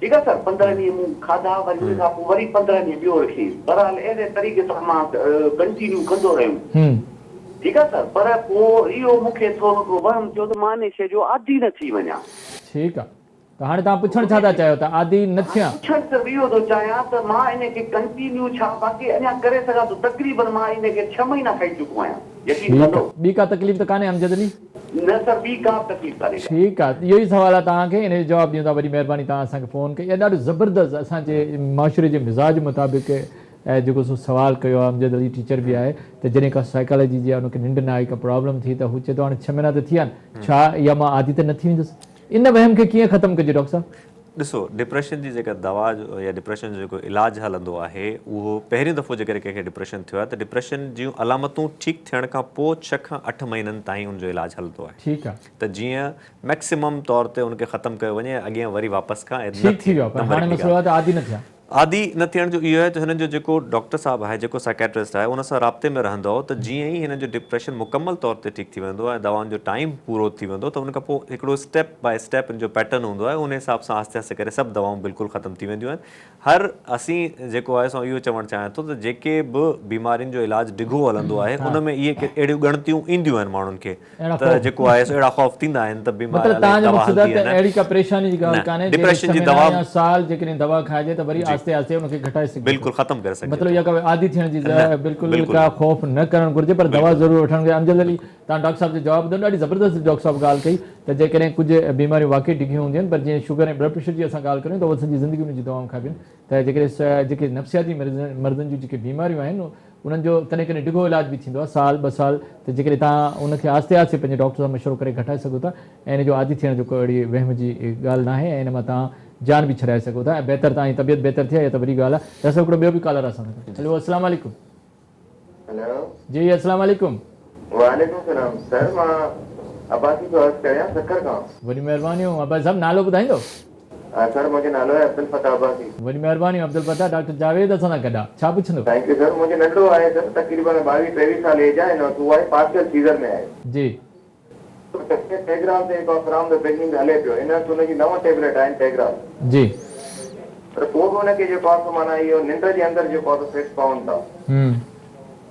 ٺيڪ آهي سر، 15 ڏينهن مون کاڌا، وري ان کان پوء وري 15 ڏينهن ٻيو رکيائين. بهرحال اهڙي طريقي سان مان ڪنٽينيو ڪندو رهيم. ٺيڪ آهي سر، پر پوء اهو مون کي ٿورو هڪڙو وهم ٿيو ته مان انهي شيء جو عادي نه ٿي وڃان. ٺيڪ آهي. ته هاڻي توهان پڇڻ ڇا ٿا چاهيو ته عادي نه ٿيان؟ پڇڻ صرف اهو ٿو چاهيان ته مان انهي کي ڪنٽينيو ڇا باقي اڃا ڪري سگهان ٿو تقريبن مان انهي کي ڇهه مهينا کائي چڪو آهيان يقين ٺيڪ ڪندو. آ ٻي ڪا تڪليف ته ڪانهي امجد علي؟ نه سر ٻي ڪا به تڪليف ڪانهي ڪا. ٺيڪ آ اهو ئي سوال آ توهان کي انهي جو جواب ڏيون ٿا وڏي مهرباني توهان اسان کي فون ڪئي ۽ ڏاڍو زبردست اسان جي معاشري جي مزاج مطابق جيڪو سو سوال ڪيو آ امجد علي ٽيچر به آهي ته جڏهن ڪا سائيڪالاجي جي ان کي ننڊ نه آئي ڪا پرابلم ٿي ته هو چئي ٿو هاڻي ڇهه مهينا ته ٿي ويا آهن ڇا اها مان عادي ته نه ٿي ويندس ان وهم کي ڪيئن ختم ڪجي ڊاڪٽر صاحب؟ ڏسو ڊپريشن جي جيڪا دوا يا ڊپريشن جو جيڪو علاج هلندو آهي اهو پهريون دفعو جيڪڏهن ڪنهن کي ڊپريشن ٿيو آهي ته ڊپريشن جون علامتون ٺيڪ ٿيڻ کان پوء ڇهه کان اٺ مهينن تائين ان جو علاج هلندو آهي ٺيڪ آهي. ته جيئن ميڪسيمم طور تي ان کي ختم ڪيو وڃي ۽ اڳيان وري واپس کان نه ٺيڪ ٿي ٿئي ويو آهي پر نمبر هاڻي هڪڙي مسئلو ڳالهه آهي ته عادي نه ٿيان. عادي نه ٿيڻ جو اهو آهي ته هنن جو جيڪو ڊاڪٽر صاحب آهي جيڪو سائيڪيٽرسٽ آهي ان سان رابطي ۾ رهندؤ ته جيئن ئي هنن جو ڊپريشن مڪمل طور تي ٺيڪ ٿي ويندو ۽ دوائن جو ٽائيم پورو ٿي ويندو ته ان کان پوء هڪڙو اسٽيپ باء اسٽيپ ان جو پيٽرن هوندو آهي ان حساب سان آهستي آهستي ڪري سڀ دوائون بلڪل ختم ٿي وينديون آهن هر اسين جيڪو آهي سو اهو چوڻ چاهيان ٿو ته جيڪي به بيمارين جو علاج ڊگهو هلندو آهي ان ۾ اهي اهڙيون ڳڻتيون اينديون آهن ماڻهن کي اهڙا ته خوف جيڪو آهي سو اهڙا خوف ٿيندا آهن ته بيمار مطلب الائي توهان جو دوا مقصد هلندي آهي يا ته نه اهڙي ڪا پريشاني جي ڳالهه نه ڪانهي جيڪڏهن ڊپريشن ڇهه جي مهينا دوا يا سال جيڪڏهن دوا کائجي ته وري جي آهستي آهستي ان کي گهٽائي سگهجي ٿو بلڪل ختم ڪري سگهجي مطلب ٿو اها ڪا عادي ٿيڻ جي نه بلڪل بلڪل ڪا نه خوف نه ڪرڻ گهرجي پر دوا بلڪل ضرور وٺڻ گهرجي امجد علي بلڪل توهان ڊاڪٽر صاحب جو جواب ٻڌو ڏاڍي زبردست ڊاڪٽر صاحب ڳالهه ڪئي ته جيڪڏهن ڪجهه بيماريون واقعي ڊگهيون هونديون آهن پر جيئن شگر ۽ بلڊ پريشر جي اسان ڳالهه ڪريون ته اها سڄي زندگي ان جون دوائون کائبيون آهن ته جيڪڏهن جيڪي نفسياتي مرضن جون جيڪي بيماريون آهن انهن جو ڪڏهن ڪڏهن ڊگهو علاج به ٿيندو آهي سال ٻه سال ته جيڪڏهن توهان ان کي آهستي آهستي پنهنجي ڊاڪٽر سان مشورو ڪري گهٽائي سگهو ٿا ۽ ان جو عادي ٿيڻ جو ڪو اهڙي وهم جي ڳالهه ناهي ۽ ان مان توهان جان به ڇڏائي سگهو ٿا ۽ بهتر توهان جي طبيعت بهتر ٿئي اها ته وڏي ڳالهه آهي ڊاڪٽر صاحب هڪڙو ٻيو به ڪالر اسان سان گڏ هيلو السلام عليڪم. هيلو. جي السلام عليڪم. وعليڪم السلام سر مان عباسي ٿو عرض ڪريان سکر کان. وڏيون مهربانيون عباسي صاحب نالو ٻڌائيندو. سر منهنجو نالو آهي عبدالفتاح عباسي. وڏي مهرباني عبدالفتاح ڊاڪٽر جاويد اسان سان گڏ آ ڇا پڇندو. Thank you sir منهنجو ننڍڙو آهي سر تقريبن ٻاويهه ٽيويهه سال ايج آهي هن وقت هو آهي پارشل سيزر ۾ آهي. جي. ٽيگرال تي جيڪو فرام the beginning هلي پيو هن وقت هن جي نو ٽيبليٽ آهن ٽيگرال. جي. پر پوء به هن کي جيڪو آهي سو معنيٰ اهو ننڊ جي اندر جيڪو آهي سو فٽس پون ٿا.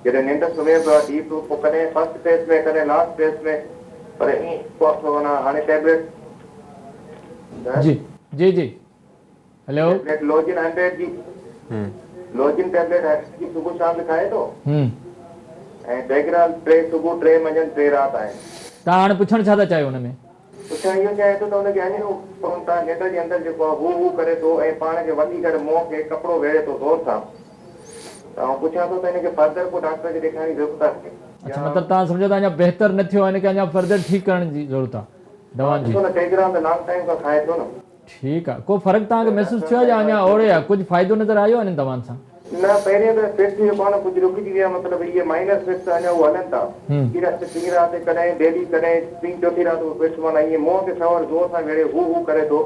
جڏهن ننڊ سمهي پيو آهي ڊيپ پوء ڪڏهن فرسٽ فيز ۾ ڪڏهن لاسٽ فيز ۾ پر ائين جيڪو آهي سو معنيٰ هاڻي ٽيبليٽ جي جي جي هلو. ٽيبليٽ لوجن هنڊريڊ جي لوجن ٽيبليٽ هنڊريڊ جي صبح شام به کائي ٿو ۽ ٽيگرال ٽي صبح ٽي منجهند ٽي رات آهن. توهان هاڻي پڇڻ ڇا ٿا چاهيو ان ۾؟ پڇڻ اهو چاهيان ٿو ته ان کي اڃ پون ٿا ننڊ جي اندر جيڪو آهي هو هو ڪري ٿو ۽ پاڻ کي وٺي ڪري منهن کي ڪپڙو ويڙهي ٿو زور سان ته آئون پڇان ٿو ته ان کي فردر ڪو ڊاڪٽر کي ڏيکارڻ جي ضرورت آهي اڇا مطلب توهان سمجهو ٿا اڃا بهتر نه ٿيو آهي ان کي اڃا فردر ٺيڪ ڪرڻ جي ضرورت آهي. دوائن جي. ڏسو نه ٽيگرام ته لانگ ٽائيم کان کائي ٿو نه. ٺيڪ آ ڪو فرق توهان کي محسوس ٿيو آ يا اڃا اوڙي آ ڪجهه فائدو نظر آيو انهن دوائن سان. نه پهرين ته فٽس جيڪو آ نه ڪجهه رڪجي ويا مطلب اهي مائنر فٽس اڃا اهي هلن ٿا ٻي رات ٽين رات ڪڏهن ڊيلي ڪڏهن ٽين چوٿين رات اهي فٽس معنيٰ ائين منهن کي سنور زور سان ويڙهي هو هو ڪري ٿو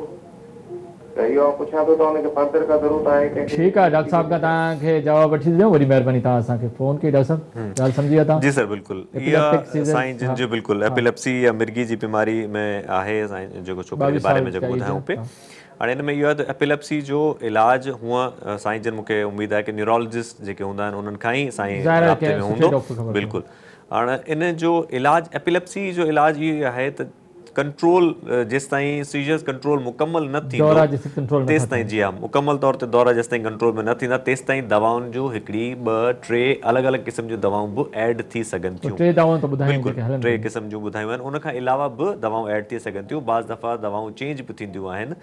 ته اهو آئون پڇان ٿو ته ان کي فردر ڪا ضرورت آهي ڪنهن کي ٺيڪ آ ڊاڪٽر صاحب کان توهان کي جواب وٺي ڏنو وڏي مهرباني توهان اسان کي فون ڪئي ڊاڪٽر صاحب ڳالهه سمجهي ويا توهان جي سر بلڪل ايپيليپٽڪ اها سيزرز سائين جن ها جو بلڪل ها ايپيليپسي يا مرگي جي بيماري ۾ آهي سائين جيڪو ڇوڪري جي 22 باري سال ۾ جيڪو ڪا ايج ٻڌايون آ پي ها هاڻي ان ۾ اهو آهي ته ايپيليپسي جو علاج هونء سائين جن مونکي اميد آهي ڪي نيورولوجسٽ جيڪي هوندا آهن انهن کان ئي سائين ظاهر آهي رابطي ڪنهن ۾ سٺي هوندو ڊاڪٽر خبر پوندو بلڪل هاڻ ان جو علاج ايپيليپسي جو علاج اهو ئي آهي ته ڪنٽرول جيستائين سيزرز ڪنٽرول مڪمل نه ٿيندو دورا جيستائين ڪنٽرول نٿا تيستائين ٿين. جي ها مڪمل طور تي دورا جيستائين ڪنٽرول ۾ نه ٿيندا تيستائين دوائن جو هڪڙي ٻه ٽي الڳ الڳ قسم جون دوائون به ايڊ ٿي سگهن تو ٿيون ٽي دوائون ته ٻڌايون بلڪل جيڪي هلن ٽي پيون. قسم جون ٻڌايون آهن ان کان علاوه به دوائون ايڊ ٿي سگهن ٿيون بعض دفعا دوائون چينج به ٿينديون آهن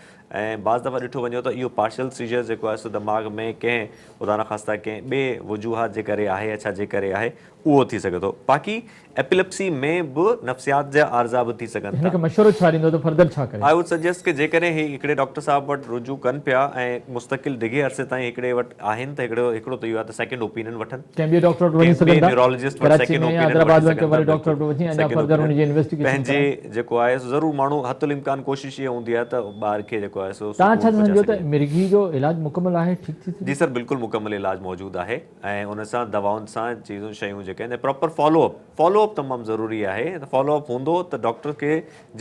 ۽ بعض دفعا ڏٺو وڃو ته اهو پارشل سيزر جيڪو آهي سو دماغ ۾ ڪنهن خدا نخواسته ڪنهن ٻئي وجوهات جي ڪري آهي يا ڇا جي ڪري آهي اهو ٿي سگهي ٿو باقي ايپيلپسي ۾ به نفسيات جا عارضا به ٿي سگهن هن ٿا. کي مشورو ڇا ڏيندو ته فردر ڇا ڪري؟ I would suggest ڪي جيڪڏهن هي هڪڙي ڊاڪٽر صاحب وٽ رجوع ڪن پيا ۽ مستقل ڊگهي عرصي تائين هڪڙي وٽ آهن ته هڪڙو هڪڙو ته اهو آهي ته سيڪنڊ اوپينين وٺن. ڪنهن ٻئي ڊاڪٽر وٽ وڃي ڪنهن ٻئي سگهن ٿا نيورولوجسٽ وٽ ڪراچي سيڪنڊ ۾ يا اوپينين حيدرآباد وٺي ۾ ڪنهن سگهن ٿا واري ڊاڪٽر بلڪل وٽ وڃي اڃا سيڪنڊ فردر ان اوپينين جي انويسٽيگيشن پنهنجي ڪرائين. جيڪو آهي سو ضرور ماڻهو حت الامڪان ڪوشش اها هوندي آهي ته ٻار کي جيڪو آهي سو توهان ڇا سڪون ٿا پهچائي سمجهو ته سگهجي. مرگهي جو علاج مڪمل آهي ٺيڪ ٿي جي سگهي؟ سر بلڪل مڪمل علاج موجود آهي. ۽ ان سان دوائن سان چيزون شيون جيڪي آهن ۽ proper follow up follow up up تمام ضروري آهي ته فالو اپ هوندو ته ڊاڪٽر کي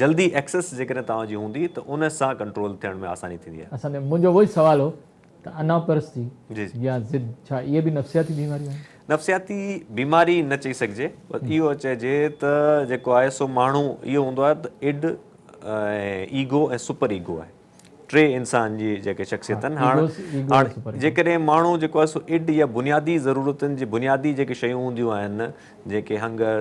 جلدي ايڪسيس جيڪڏهن توهان جي هوندي ته ان سان ڪنٽرول ٿيڻ ۾ آساني ٿيندي آهي. اسان جو منهنجو اهو ئي سوال هو ته انا پرستي يا ضد ڇا اهي به نفسياتي بيماريون آهن؟ نفسياتي بيماري نه چئي سگهجي پر اهو چئجي ته جيڪو آهي سو ماڻهو اهو هوندو آهي ته اڊ ۽ ايگو ۽ سپر ايگو آهي ٽي انسان جي جيڪي شخصيت آهن هاڻ هاڻ جيڪڏهن ماڻهو جيڪو آهي سو اڊ يا بنيادي ضرورتن جي بنيادي جيڪي شيون هونديون آهن جيڪي هنگر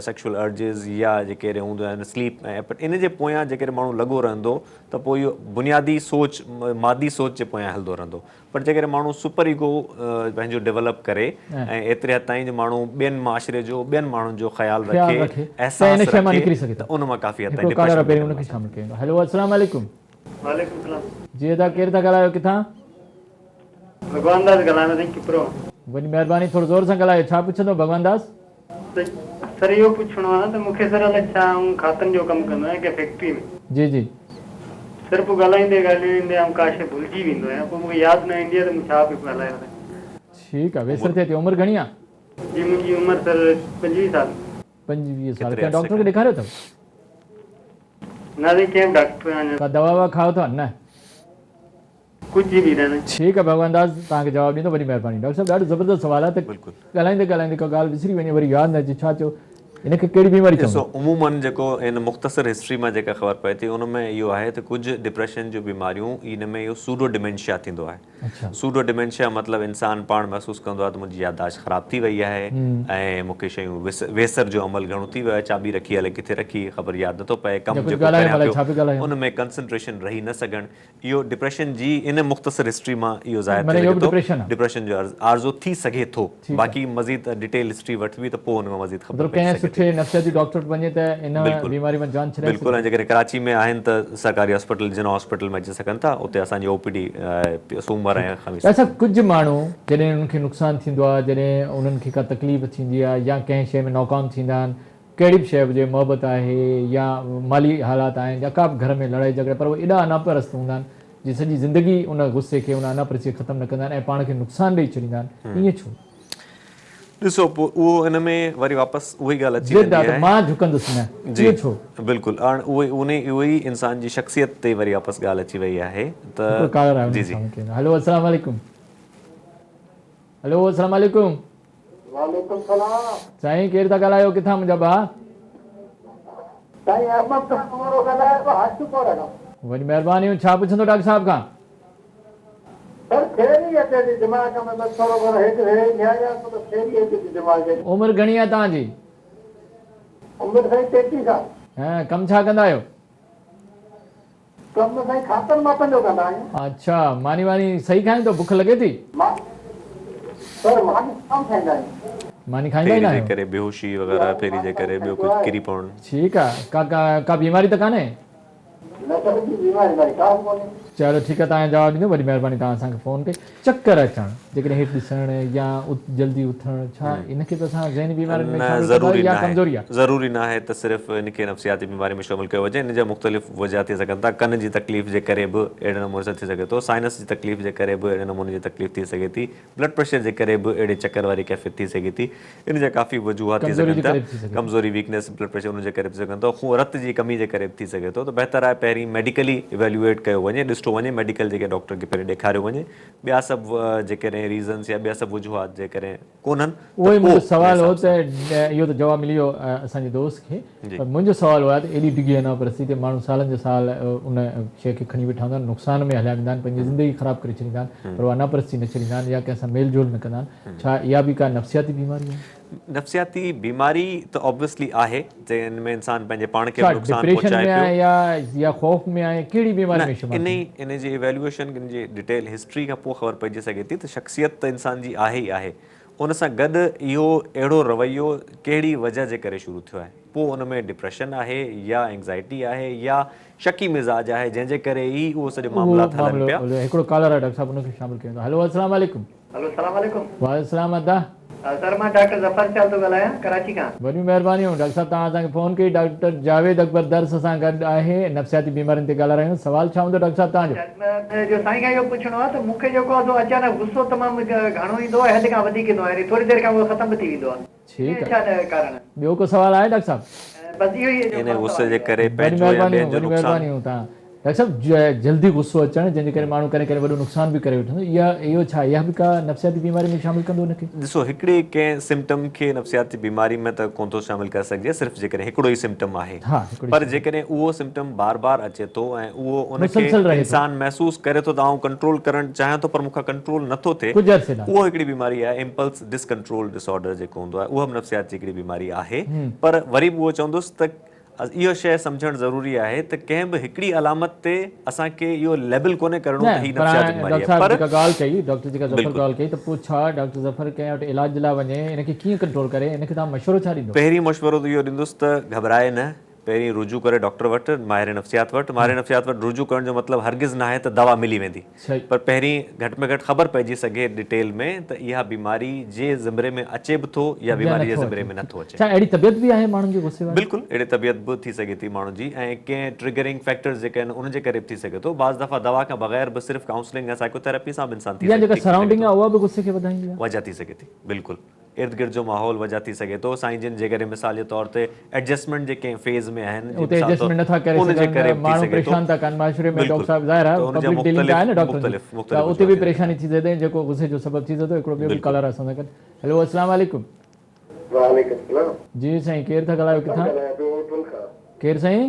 سيڪشوئل ارجز يا جيڪي هونديون آهن سليپ ۽ ايپٽ ان جي پويان جيڪڏهن ماڻهو لڳو رهندو ته پوء اهو بنيادي سوچ مادي سوچ جي پويان هلندو رهندو پر جيڪڏهن ماڻهو سپر ايگو پنهنجو ڊيولپ ڪري ۽ ايتري حد تائين جو ماڻهو ٻين معاشري جو ٻين ماڻهن جو خيال رکي احساس رکي ته ان مان ڪافي حد تائين ڊپريشن پهرين ان کي شامل ڪيو ويندو. هيلو السلام عليڪم. وعليڪم السلام. جي ادا ڪير ٿا ڳالهايو ڪٿان. ڀڳوان داس ڳالهايان ٿو سائين کپرو مان. وڏي مهرباني ٿورو زور سان ڳالهايو ڇا پڇندو ڀڳوان داس. سر اهو پڇڻو آهي ته مون کي سر الائي ڇا آئون کاتن جو ڪم ڪندو آهيان ڪنهن فيڪٽري ۾. جي جي. سر پوء ڳالهائيندي ڳالهائيندي آئون ڪا شيء ڀلجي ويندو آهيان پوء مون کي ياد نه ايندي آهي ته مون ڇا پيو ڳالهايو سائين. ٺيڪ آهي ويسر ٿئي ٿي عمر گهڻي آهي. جي منهنجي عمر سر 25 سال. 25 سال ڪنهن ڊاڪٽر کي ڏيکاريو اٿو. نه سائين ڪنهن به ڊاڪٽر اڃا. ڪا دوا ووا کائو ٿا نه. ڪجهه به نه. ٺيڪ آ ڀڳوان داس توهان کي جواب ڏيندو وڏي مهرباني. ڊاڪٽر صاحب ڏاڍو زبردست سوال آ ته ڳالهائيندي ڳالهائيندي ڪا ڳالهه وسري وڃي وري ياد نه اچي ڇا چئو ان کي ڪهڙي بيماري ڏسو چوندا. عموماً جيڪو ان مختصر هسٽري مان جيڪا خبر پئي ٿي ان ۾ اهو آهي ته ڪجهه ڊپريشن جون بيماريون ان ۾ اهو سوڊو ڊمينشيا ٿيندو آهي. سوڊو ڊمينشيا مطلب انسان پاڻ محسوس ڪندو آهي ته منهنجي يادداشت خراب ٿي وئي آهي ۽ مون کي شيون ويسر جو عمل گهڻو ٿي ويو آهي چاٻي رکي الائي ڪٿي رکي خبر ياد نٿو پئي ڪم جيڪو ڪريان پيو ان ۾ ڪنسنٽريشن رهي نه سگهڻ اهو ڊپريشن جي ان مختصر هسٽري مان اهو ظاهر ٿي سگهي ٿو ڊپريشن جو عارضو ٿي سگهي ٿو باقي مزيد ڊيٽيل هسٽري وٺبي ته پوء ان مان مزيد خبر پئجي سگهي ٿي. ڪنهن سٺي نفسياتي ڊاڪٽر وٽ وڃي ته ان بيماري مان جان ڇڏائي سگهي. بلڪل ۽ جيڪڏهن ڪراچي ۾ آهن ته سرڪاري هاسپيٽل جناح هاسپيٽل ۾ اچي سگهن ٿا اتي اسان جي او پي ڊي سومر ۽ خميس. ڊاڪٽر صاحب ڪجهه ماڻهو جڏهن انهن کي نقصان ٿيندو آهي جڏهن انهن کي ڪا تڪليف ٿيندي آهي يا ڪنهن شيء ۾ ناڪام ٿيندا آهن ڪهڙي به شيء هجي، محبت آهي يا مالي حالات آهن يا ڪا به گهر ۾ لڙائي جهڳڙا پر اهي ايڏا اناپرست هوندا آهن جي سڄي زندگي ان غصي کي ان اناپرستي کي ختم نه ڪندا آهن ۽ پاڻ کي نقصان ڏئي ڇڏيندا آهن ائين ڇو؟ ڏسو پوء اهو ان ۾ وري واپس اها ئي ڳالهه اچي ضد ويندي آ ته آهي. مان جهڪندس نه جي ائين ڇو؟ بلڪل هاڻ اهو ئي اهو ئي انسان جي شخصيت تي وري واپس ڳالهه اچي وئي آهي ته هڪڙو ڪالر آهي ان جي کي جي. شامل ڪيون ٿا هلو السلام عليڪم هلو السلام عليڪم. وعليڪم سلام. سائين ڪير ٿا ڳالهايو ڪٿان منهنجا ڀاء. سائين احمد خان سومرو ڳالهايان ٿو هاشم پور کان. وڏي مهرباني ڇا پڇندو ڊاڪٽر صاحب کان. سر ڦيري اچي ٿي دماغ ۾ بس ٿورو گهڻو هيٺ ويهي نهاريان ٿو ته ڦيري اچي ٿي دماغ ۾. عمر گهڻي آهي توهان جي. عمر سائين 33 سال. ۽ ڪم ڇا ڪندا آهيو. ڪم سائين کاتن ماپن جو ڪندا آهيون. اڇا ماني واني صحيح کائين ٿو بک لڳي ٿي. سر ماني ڪم کائيندا آهيون. ماني کائيندا ئي ڦيري نه جي آهيو. ڪري بيهوشي وغيره ڦيري جي ڪري ٻيو ڪجهه ڪري پوڻ. ٺيڪ آ ڪا ڪا بيماري ته ڪانهي. نه سر جي بيماري واري ڪا به ڪونهي. چلو ٺيڪ آ توهان جواب ڏيندو وڏي مهرباني توهان اسان کي فون ڪئي. چڪر اچڻ جيڪڏهن هيٺ ڏسڻ يا جلدي اٿڻ ڇا ان کي به اسان ذهني بيمارين ۾ نه شامل ڪندا ضروري آهيون يا ناهي ڪمزوري آ. ضروري ناهي ته صرف ان کي نفسياتي بيماري ۾ شامل ڪيو وڃي ان جا مختلف وجهه ٿي سگهن ٿا ڪن جي تڪليف جي ڪري به اهڙي نموني سان ٿي سگهي ٿو سائنس جي تڪليف جي ڪري به اهڙي نموني جي تڪليف ٿي سگهي ٿي بلڊ پريشر جي ڪري به اهڙي چڪر واري ڪيفيت ٿي سگهي ٿي ان جا ڪافي وجوهات ٿي ڪمزوري سگهن جي ٿا ڪري به ٿي سگهي ٿو. ڪمزوري ويڪنيس بلڊ پريشر ان جي ڪري به ٿي سگهن ٿو خون رت جي ڪمي جي ڪري به ٿي سگهي ٿو ته بهتر آهي پهرين ميڊيڪلي ايويليوئيٽ ڪيو وڃي ڏٺو وڃي ميڊيڪل جيڪي ڊاڪٽر کي پهرين ڏيکاريو وڃي ٻيا سڀ جيڪڏهن ريزنس يا ٻيا سڀ وجوهات جيڪڏهن ڪونهن اهو ته ئي پوء منهنجو ان سوال هو حساب ته سان. اهو ته جواب ملي ويو اسان جي دوست کي جي. پر منهنجو سوال اهو آهي ته ايڏي ڊگهي انا پرستي تي ماڻهو سالن جا سال ان شيء کي کڻي ويٺا هوندا آهن نقصان ۾ هليا ويندا آهن پنهنجي زندگي خراب ڪري ڇڏيندا آهن پر اها انا پرستي نه ڇڏيندا آهن يا ڪنهن سان ميل جول نه ڪندا آهن ڇا اها به ڪا نفسياتي بيماري آهي؟ نفسياتي بيماري ته Obviously آهي جنهن ۾ انسان پنهنجي پاڻ کي ڇا به نقصان ڊپريشن پهچائي ۾ پيو. آهي يا يا خوف ۾ آهي ڪهڙي بيماري نه ۾ شمار انهي ٿيندي؟ انهي جي ايويليوئيشن ان جي ڊيٽيل هسٽري کان پوء خبر پئجي سگهي ٿي ته شخصيت ته انسان جي آهي ئي آهي ان سان گڏ اهو اهڙو رويو ڪهڙي وجه جي ڪري شروع ٿيو آهي پوء ان ۾ ڊپريشن آهي يا اينگزائٽي آهي يا شڪي مزاج آهي جنهن جي ڪري ئي اهو سڄو اهو معاملات هلن معاملو پيا. هليو هڪڙو ڪالر آهي ڊاڪٽر صاحب ان کي شامل ڪيون ٿا هلو السلام عليڪم. هلو السلام عليڪم. وعليڪم السلام ادا. سر مان ڊاڪٽر ظفر سيال ٿو ڳالهايان ڪراچي کان. وڏيون مهربانيون ڊاڪٽر صاحب توهان اسان کي فون ڪئي ڊاڪٽر جاويد اڪبر درس اسان گڏ آهي نفسياتي بيمارين تي ڳالهائي رهيا آهيون سوال ڇا هوندو ڊاڪٽر صاحب توهان جو. جو سائين کان اهو پڇڻو آهي ته مون کي جيڪو آهي سو اچانڪ غصو تمام گهڻو ايندو آهي حد کان وڌيڪ ايندو آهي يعني ٿوري دير کان پوء ختم به ٿي ويندو آهي ٺيڪ ان جو ڇا ڪارڻ آهي. ٻيو ڪو سوال آهي ڊاڪٽر صاحب. بس اهو ئي ان خاص غصي سوال جي اهو آهي. ڪري وڏي پنهنجو يا مهربانيون ٻين جو وڏي نقصان. مهربانيون توهان ڊاڪٽر صاحب جلدي غصو اچڻ جنهن جي ڪري ماڻهو ڪڏهن ڪڏهن وڏو نقصان به ڪري وٺندو اها اهو ڇا اها به ڪا نفسياتي بيماري ۾ شامل ڪندو ان کي؟ ڏسو هڪڙي ڪنهن سمپٽم کي نفسياتي بيماري ۾ ته ڪونه ٿو شامل ڪري سگهجي صرف جيڪڏهن هڪڙو ئي سمپٽم آهي ها هڪڙو ئي پر سمپٽم. جيڪڏهن اهو سمپٽم بار بار اچي ٿو ۽ اهو ان کي مسلسل رهي ٿو. انسان محسوس ڪري ٿو ته آئون ڪنٽرول ڪرڻ چاهيان ٿو پر مون کان ڪنٽرول نه ٿو ٿئي ڪجهه عرصي لاء. اهو هڪڙي بيماري آهي impulse dyscontrol disorder جيڪو هوندو آهي اها به نفسيات جي هڪڙي بيماري آهي پر وري به اهو چوندس ته اهو شيء سمجهڻ ضروري آهي ته ڪنهن به هڪڙي علامت تي اسان کي اهو ليبل ڪونهي ڪرڻو ته نه هي پر نفسياتي هاڻي بيماري ڊاڪٽر آهي صاحب پر جيڪا ڳالهه ڪئي ڊاڪٽر جيڪا ظفر بلڪل. ڳالهه ڪئي ته پوء ڇا ڊاڪٽر ظفر ڪنهن وٽ علاج لاء وڃي ان کي ڪيئن ڪنٽرول ڪري ان کي توهان مشورو ڇا ڏيندو؟ پهرين مشورو ته اهو ڏيندس ته گهٻرائي نه پهرين رجوع ڪري ڊاڪٽر وٽ ماهر نفسيات وٽ ماهر نفسيات وٽ رجوع ڪرڻ جو مطلب هرگز ناهي ته دوا ملي ويندي صحيح. پر پهرين گهٽ ۾ گهٽ خبر پئجي سگهي ڊيٽيل ۾ ته اها بيماري جي زمري ۾ اچي به ٿو يا يا بيماري جي نٿو زمري اچي. ۾ نٿو اچي. ڇا اهڙي طبيعت به آهي ماڻهن جي غصي واري؟ بلڪل اهڙي طبيعت به ٿي سگهي ٿي ماڻهن جي ۽ ڪنهن ٽرگرنگ فيڪٽرز جيڪي آهن ان جي ڪري به ٿي سگهي ٿو بعض دفعا دوا کان بغير به صرف ڪائونسلنگ ۽ سائيڪوٿيراپي سان به انسان ٿي يا سگهي جيڪا ٺيڪ ٿي سگهي سرائونڊنگ ٿو. آهي اها به غصي کي وڌائيندي آهي؟ وجهه ٿي سگهي ٿي بلڪل. ارد گرد جو ماحول وجهه ٿي سگهي ٿو. سائين جن جيڪڏهن مثال جي طور تي ايڊجسٽمينٽ جي ڪنهن فيز ۾ آهن جي اتي مثال طور ايڊجسٽمينٽ نٿا ڪري ان جي سگهن ڪري به ٿي ماڻهو سگهي ٿو پريشان ٿا ڪن معاشري ۾ ڊاڪٽر بلڪل صاحب ظاهر ته آهي ان جا پبلڪ ڊيلنگ ته آهي نه مختلف ڊاڪٽرن جي مختلف ته مختلف اتي به وجوهات ٿي پريشاني ٿي سگهي ٿي جيڪو غصي جو سبب ٿي سگهي ٿو هڪڙو ٻيو به بلڪل. ڪالر آهي اسان سان گڏ هيلو السلام عليڪم. وعليڪم السلام. جي سائين ڪير ٿا ڳالهايو حسن ڪٿان؟ ڳالهايان پيو ٺل کان. ڪير سائين؟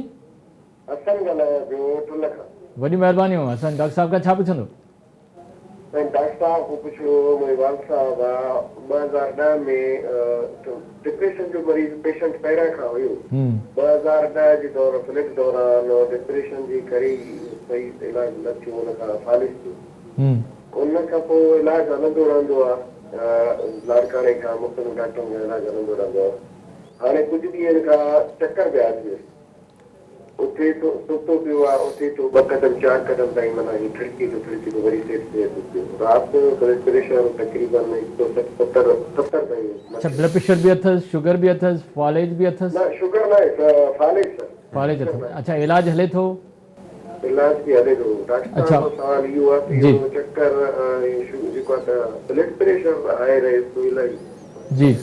حسن ڳالهايان پيو ٺل کان. وڏيون مهربانيون حسن ڊاڪٽر صاحب کان ڇا پڇندو؟ سائين ڊاڪٽر صاحب کان پڇڻو هو منهنجي والد صاحب آ 2010 ۾ ڊپريشن جو مريض پيشنٽ پهريان کان هيو 2010 جي دور فلڊ دوران ڊپريشن جي ڪري ئي صحيح علاج نه ٿيو ان کان فالج ٿيو ان کان پوء علاج هلندو رهندو آ لاڙڪاڻي کان مختلف ڊاڪٽرن کان علاج هلندو رهندو آ هاڻي ڪجهه ڏينهن کان چڪر پيا اچي ويس. اٿي ٿو، ستو پيو آ، اٿي ٿو، ٻه قدم چار قدم تائين معنيٰ ائين ٿڙڪي ٿو، ٿڙڪي ٿو، وري سيٽ ٿئي ٿو پيو. رات جو بلڊ پريشر تقريباً هڪ سو 60 ستر، 70 تائين اڇا مٿي. بلڊ پريشر به اٿس، شگر به اٿس، فالج به اٿس؟ نه شگر ناهي فالج سر. فالج شگر اٿس. ناهي. اڇا علاج هلي ٿو؟ علاج به هلي ٿو. ڊاڪٽر اڇا صاحب جو سوال اهو آ ته جي. اهو چڪر ۽ جيڪو آ ته بلڊ پريشر هاء رهي ٿو الائي. جي.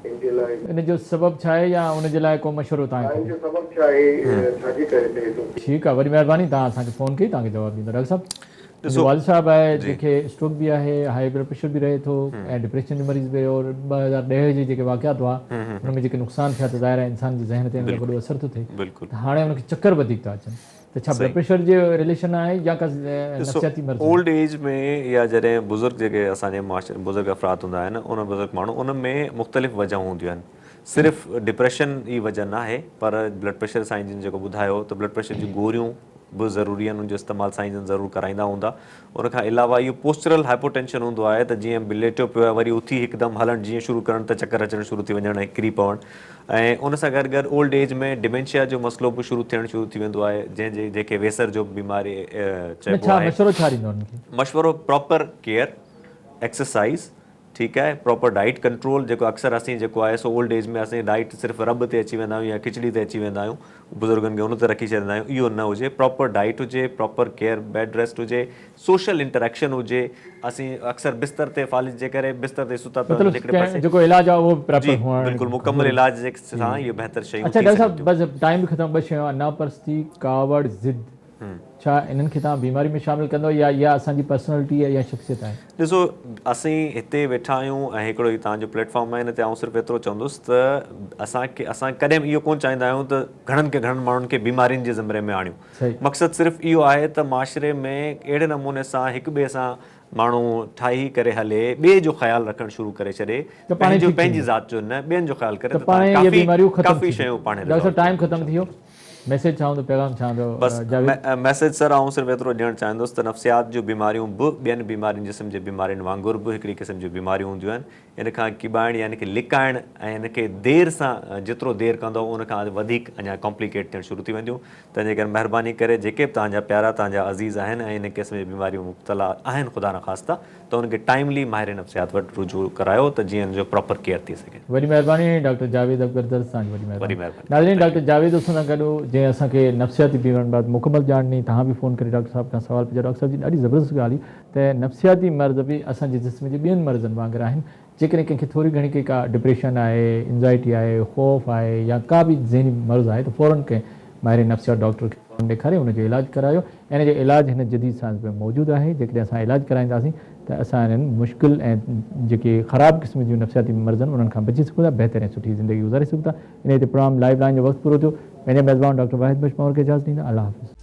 ان جي لاء. ان جو سبب ڇا آهي يا ان جي لاء ڪو مشورو توهان کي ان کپي. جو سبب ڇا آهي ڇا جي ڪري ٿئي ٿو. ٺيڪ آهي وڏي مهرباني توهان اسان کي فون ڪئي توهان کي جواب ڏيندو ڊاڪٽر صاحب منهنجو ڏسو والد صاحب آهي جي جنهن کي اسٽروڪ به آهي هائي بلڊ پريشر به رهي ٿو ۽ ڊپريشن جو مريض به هو 2010 جي جيڪي واقعات هئا ان ۾ جيڪي نقصان ٿيا ته ظاهر آهي انسان جي ذهن تي ان جو بلڪل وڏو اثر ٿو ٿئي بلڪل ته هاڻي ان کي چڪر وڌيڪ ٿا اچن ته ڇا بلڊ صحيح پريشر جي رليشن آهي يا ڪا ڏسو نفسياتي مرض آهي. اولڊ ايج ۾ يا جڏهن بزرگ جيڪي اسان جي معاشري بزرگ افراد هوندا آهن ان بزرگ ماڻهو ان ۾ مختلف وجهون هونديون آهن صرف ڊپريشن ئي وجه ناهي پر بلڊ پريشر سائين جن جيڪو ٻڌايو ته بلڊ پريشر جون گوريون به ضروري آهن ان جو استعمال سائين جن ضرور ڪرائيندا هوندا ان کان علاوه اهو پوسچرل هائپوٽينشن هوندو آهي ته جيئن به ليٽيو پيو آهي وري اٿي هڪدم هلڻ جيئن شروع ڪرڻ ته چڪر اچڻ شروع ٿي وڃڻ ۽ ڪري پوڻ ۽ ان سان گڏ گڏ اولڊ ايج ۾ ڊيمينشيا جو مسئلو به شروع ٿيڻ شروع ٿي ويندو آهي جنهن جي جنهن کي ويسر جو به بيماري نه چئبو ڇا آهي. مشورو ڇا ڏيندو انهن کي؟ مشورو پراپر ڪيئر ايڪسرسائز ٺيڪ آهي پراپر ڊائيٽ ڪنٽرول جيڪو اڪثر اسين جيڪو آهي سو اولڊ ايج ۾ اسين ڊائيٽ صرف رٻ تي اچي ويندا آهيون يا کچڙي تي اچي ويندا آهيون بزرگن کي ان تي رکي ڇڏيندا آهيون اهو نه هجي پراپر ڊائيٽ هجي پراپر ڪيئر بيڊ ريسٽ هجي سوشل انٽريڪشن هجي اسين اڪثر بستر تي فالج جي ڪري بستر تي ستا پيا مطلب هوندا آهن هڪڙي پاسي جيڪو علاج آهي اهو به جي پراپر هئڻ بلڪل مڪمل گهرجي علاج جي سان اهي بهتر شيون اڇا ٿي ڊاڪٽر سگهن صاحب ٿيون. بس ٽائيم به ختم ٻه شيون انا پرستي ڪاوڙ ضد ڇا انهن کي توهان بيماري ۾ شامل ڪندؤ يا اها اسان جي پرسنالٽي يا شخصيت آهي؟ ڏسو اسين هتي ويٺا آهيون ۽ هڪڙو هي توهان جو پليٽ فارم آهي ان تي آئون صرف ايترو چوندس ته اسان کي اسان ڪڏهن به اهو ڪونه چاهيندا آهيون ته گهڻن کي گهڻن ماڻهن کي بيمارين جي زمري ۾ آڻيون مقصد صرف اهو آهي ته معاشري ۾ اهڙي نموني سان هڪ ٻئي سان ماڻهو ٺاهي ڪري هلي ٻئي جو خيال رکڻ شروع ڪري ڇڏي ته پاڻهي پنهنجو ٺيڪ ٿي پنهنجي ويندو ذات جو نه ٻين جو خيال ڪري ته ته توهان پاڻهي اهي ڪافي بيماريون ختم ڪافي ٿي شيون پاڻهي ڊاڪٽر ريزالو صاحب ٿي ٽائيم وينديون ختم ٿي ويو. ميسيج ڇا هوندو پيغام ڇا هوندو بس جاويد؟ ميسيج سر آئون صرف ايترو ڏيڻ چاهيندس ته نفسيات جون بيماريون به ٻين بيمارين جسم جي بيمارين وانگر به هڪڙي قسم جون بيماريون هونديون آهن ان کان ڪيٻائڻ يا ان کي لڪائڻ ۽ ان کي دير سان جيترو دير ڪندؤ ان کان وڌيڪ اڃا ڪامپليڪيٽ ٿيڻ شروع ٿي وينديون تنهن جي ڪري مهرباني ڪري جيڪي به توهان جا پيارا توهان جا عزيز آهن ۽ ان قسم جي بيماري ۾ مبتلا آهن خدا نخواسته ته انهن کي ٽائملي ماهر نفسيات وٽ رجوع ڪرايو ته جيئن ان جو پراپر ڪيئر ٿي سگهي. وڏي مهرباني ڊاڪٽر جاويد اڪبر درس توهان جي وڏي وڏي مهرباني. ناظرين ڊاڪٽر جاويد اسان سان گڏ هو جنهن اسان کي نفسياتي بيمارين بابت مڪمل ڄاڻ ڏني توهان به فون ڪري ڊاڪٽر صاحب کان سوال پڇيا ڊاڪٽر صاحب جي ڏاڍي زبردست ڳالهه هئي ته نفسياتي مرض به اسان جي جسم جي ٻين مرضن وانگر آهن، جيڪڏهن ڪنهن کي ٿوري گهڻي ڪي ڪا ڊپريشن آهي، انزائٽي آهي، خوف آهي يا ڪا به ذهني مرض آهي ته فورن ڪنهن ماهر نفسيات ڊاڪٽر کي فورن ڏيکاري ان جو علاج ڪرايو ۽ ان جو علاج هن جديد سائنس ۾ موجود آهي، جيڪڏهن اسان علاج ڪرائينداسين ته اسان انهن مشڪل ۽ جيڪي خراب قسم جون نفسياتي مرض آهن انهن کان بچي سگهون ٿا، بهتر ۽ سٺي زندگي گذاري سگهون ٿا. انهيء تي پروگرام لائيو لائين جو وقت پورو ٿيو. پنهنجي ميزبان ڊاڪٽر واحد بخش پنهور کي اجازت ڏيندا. الله حافظ.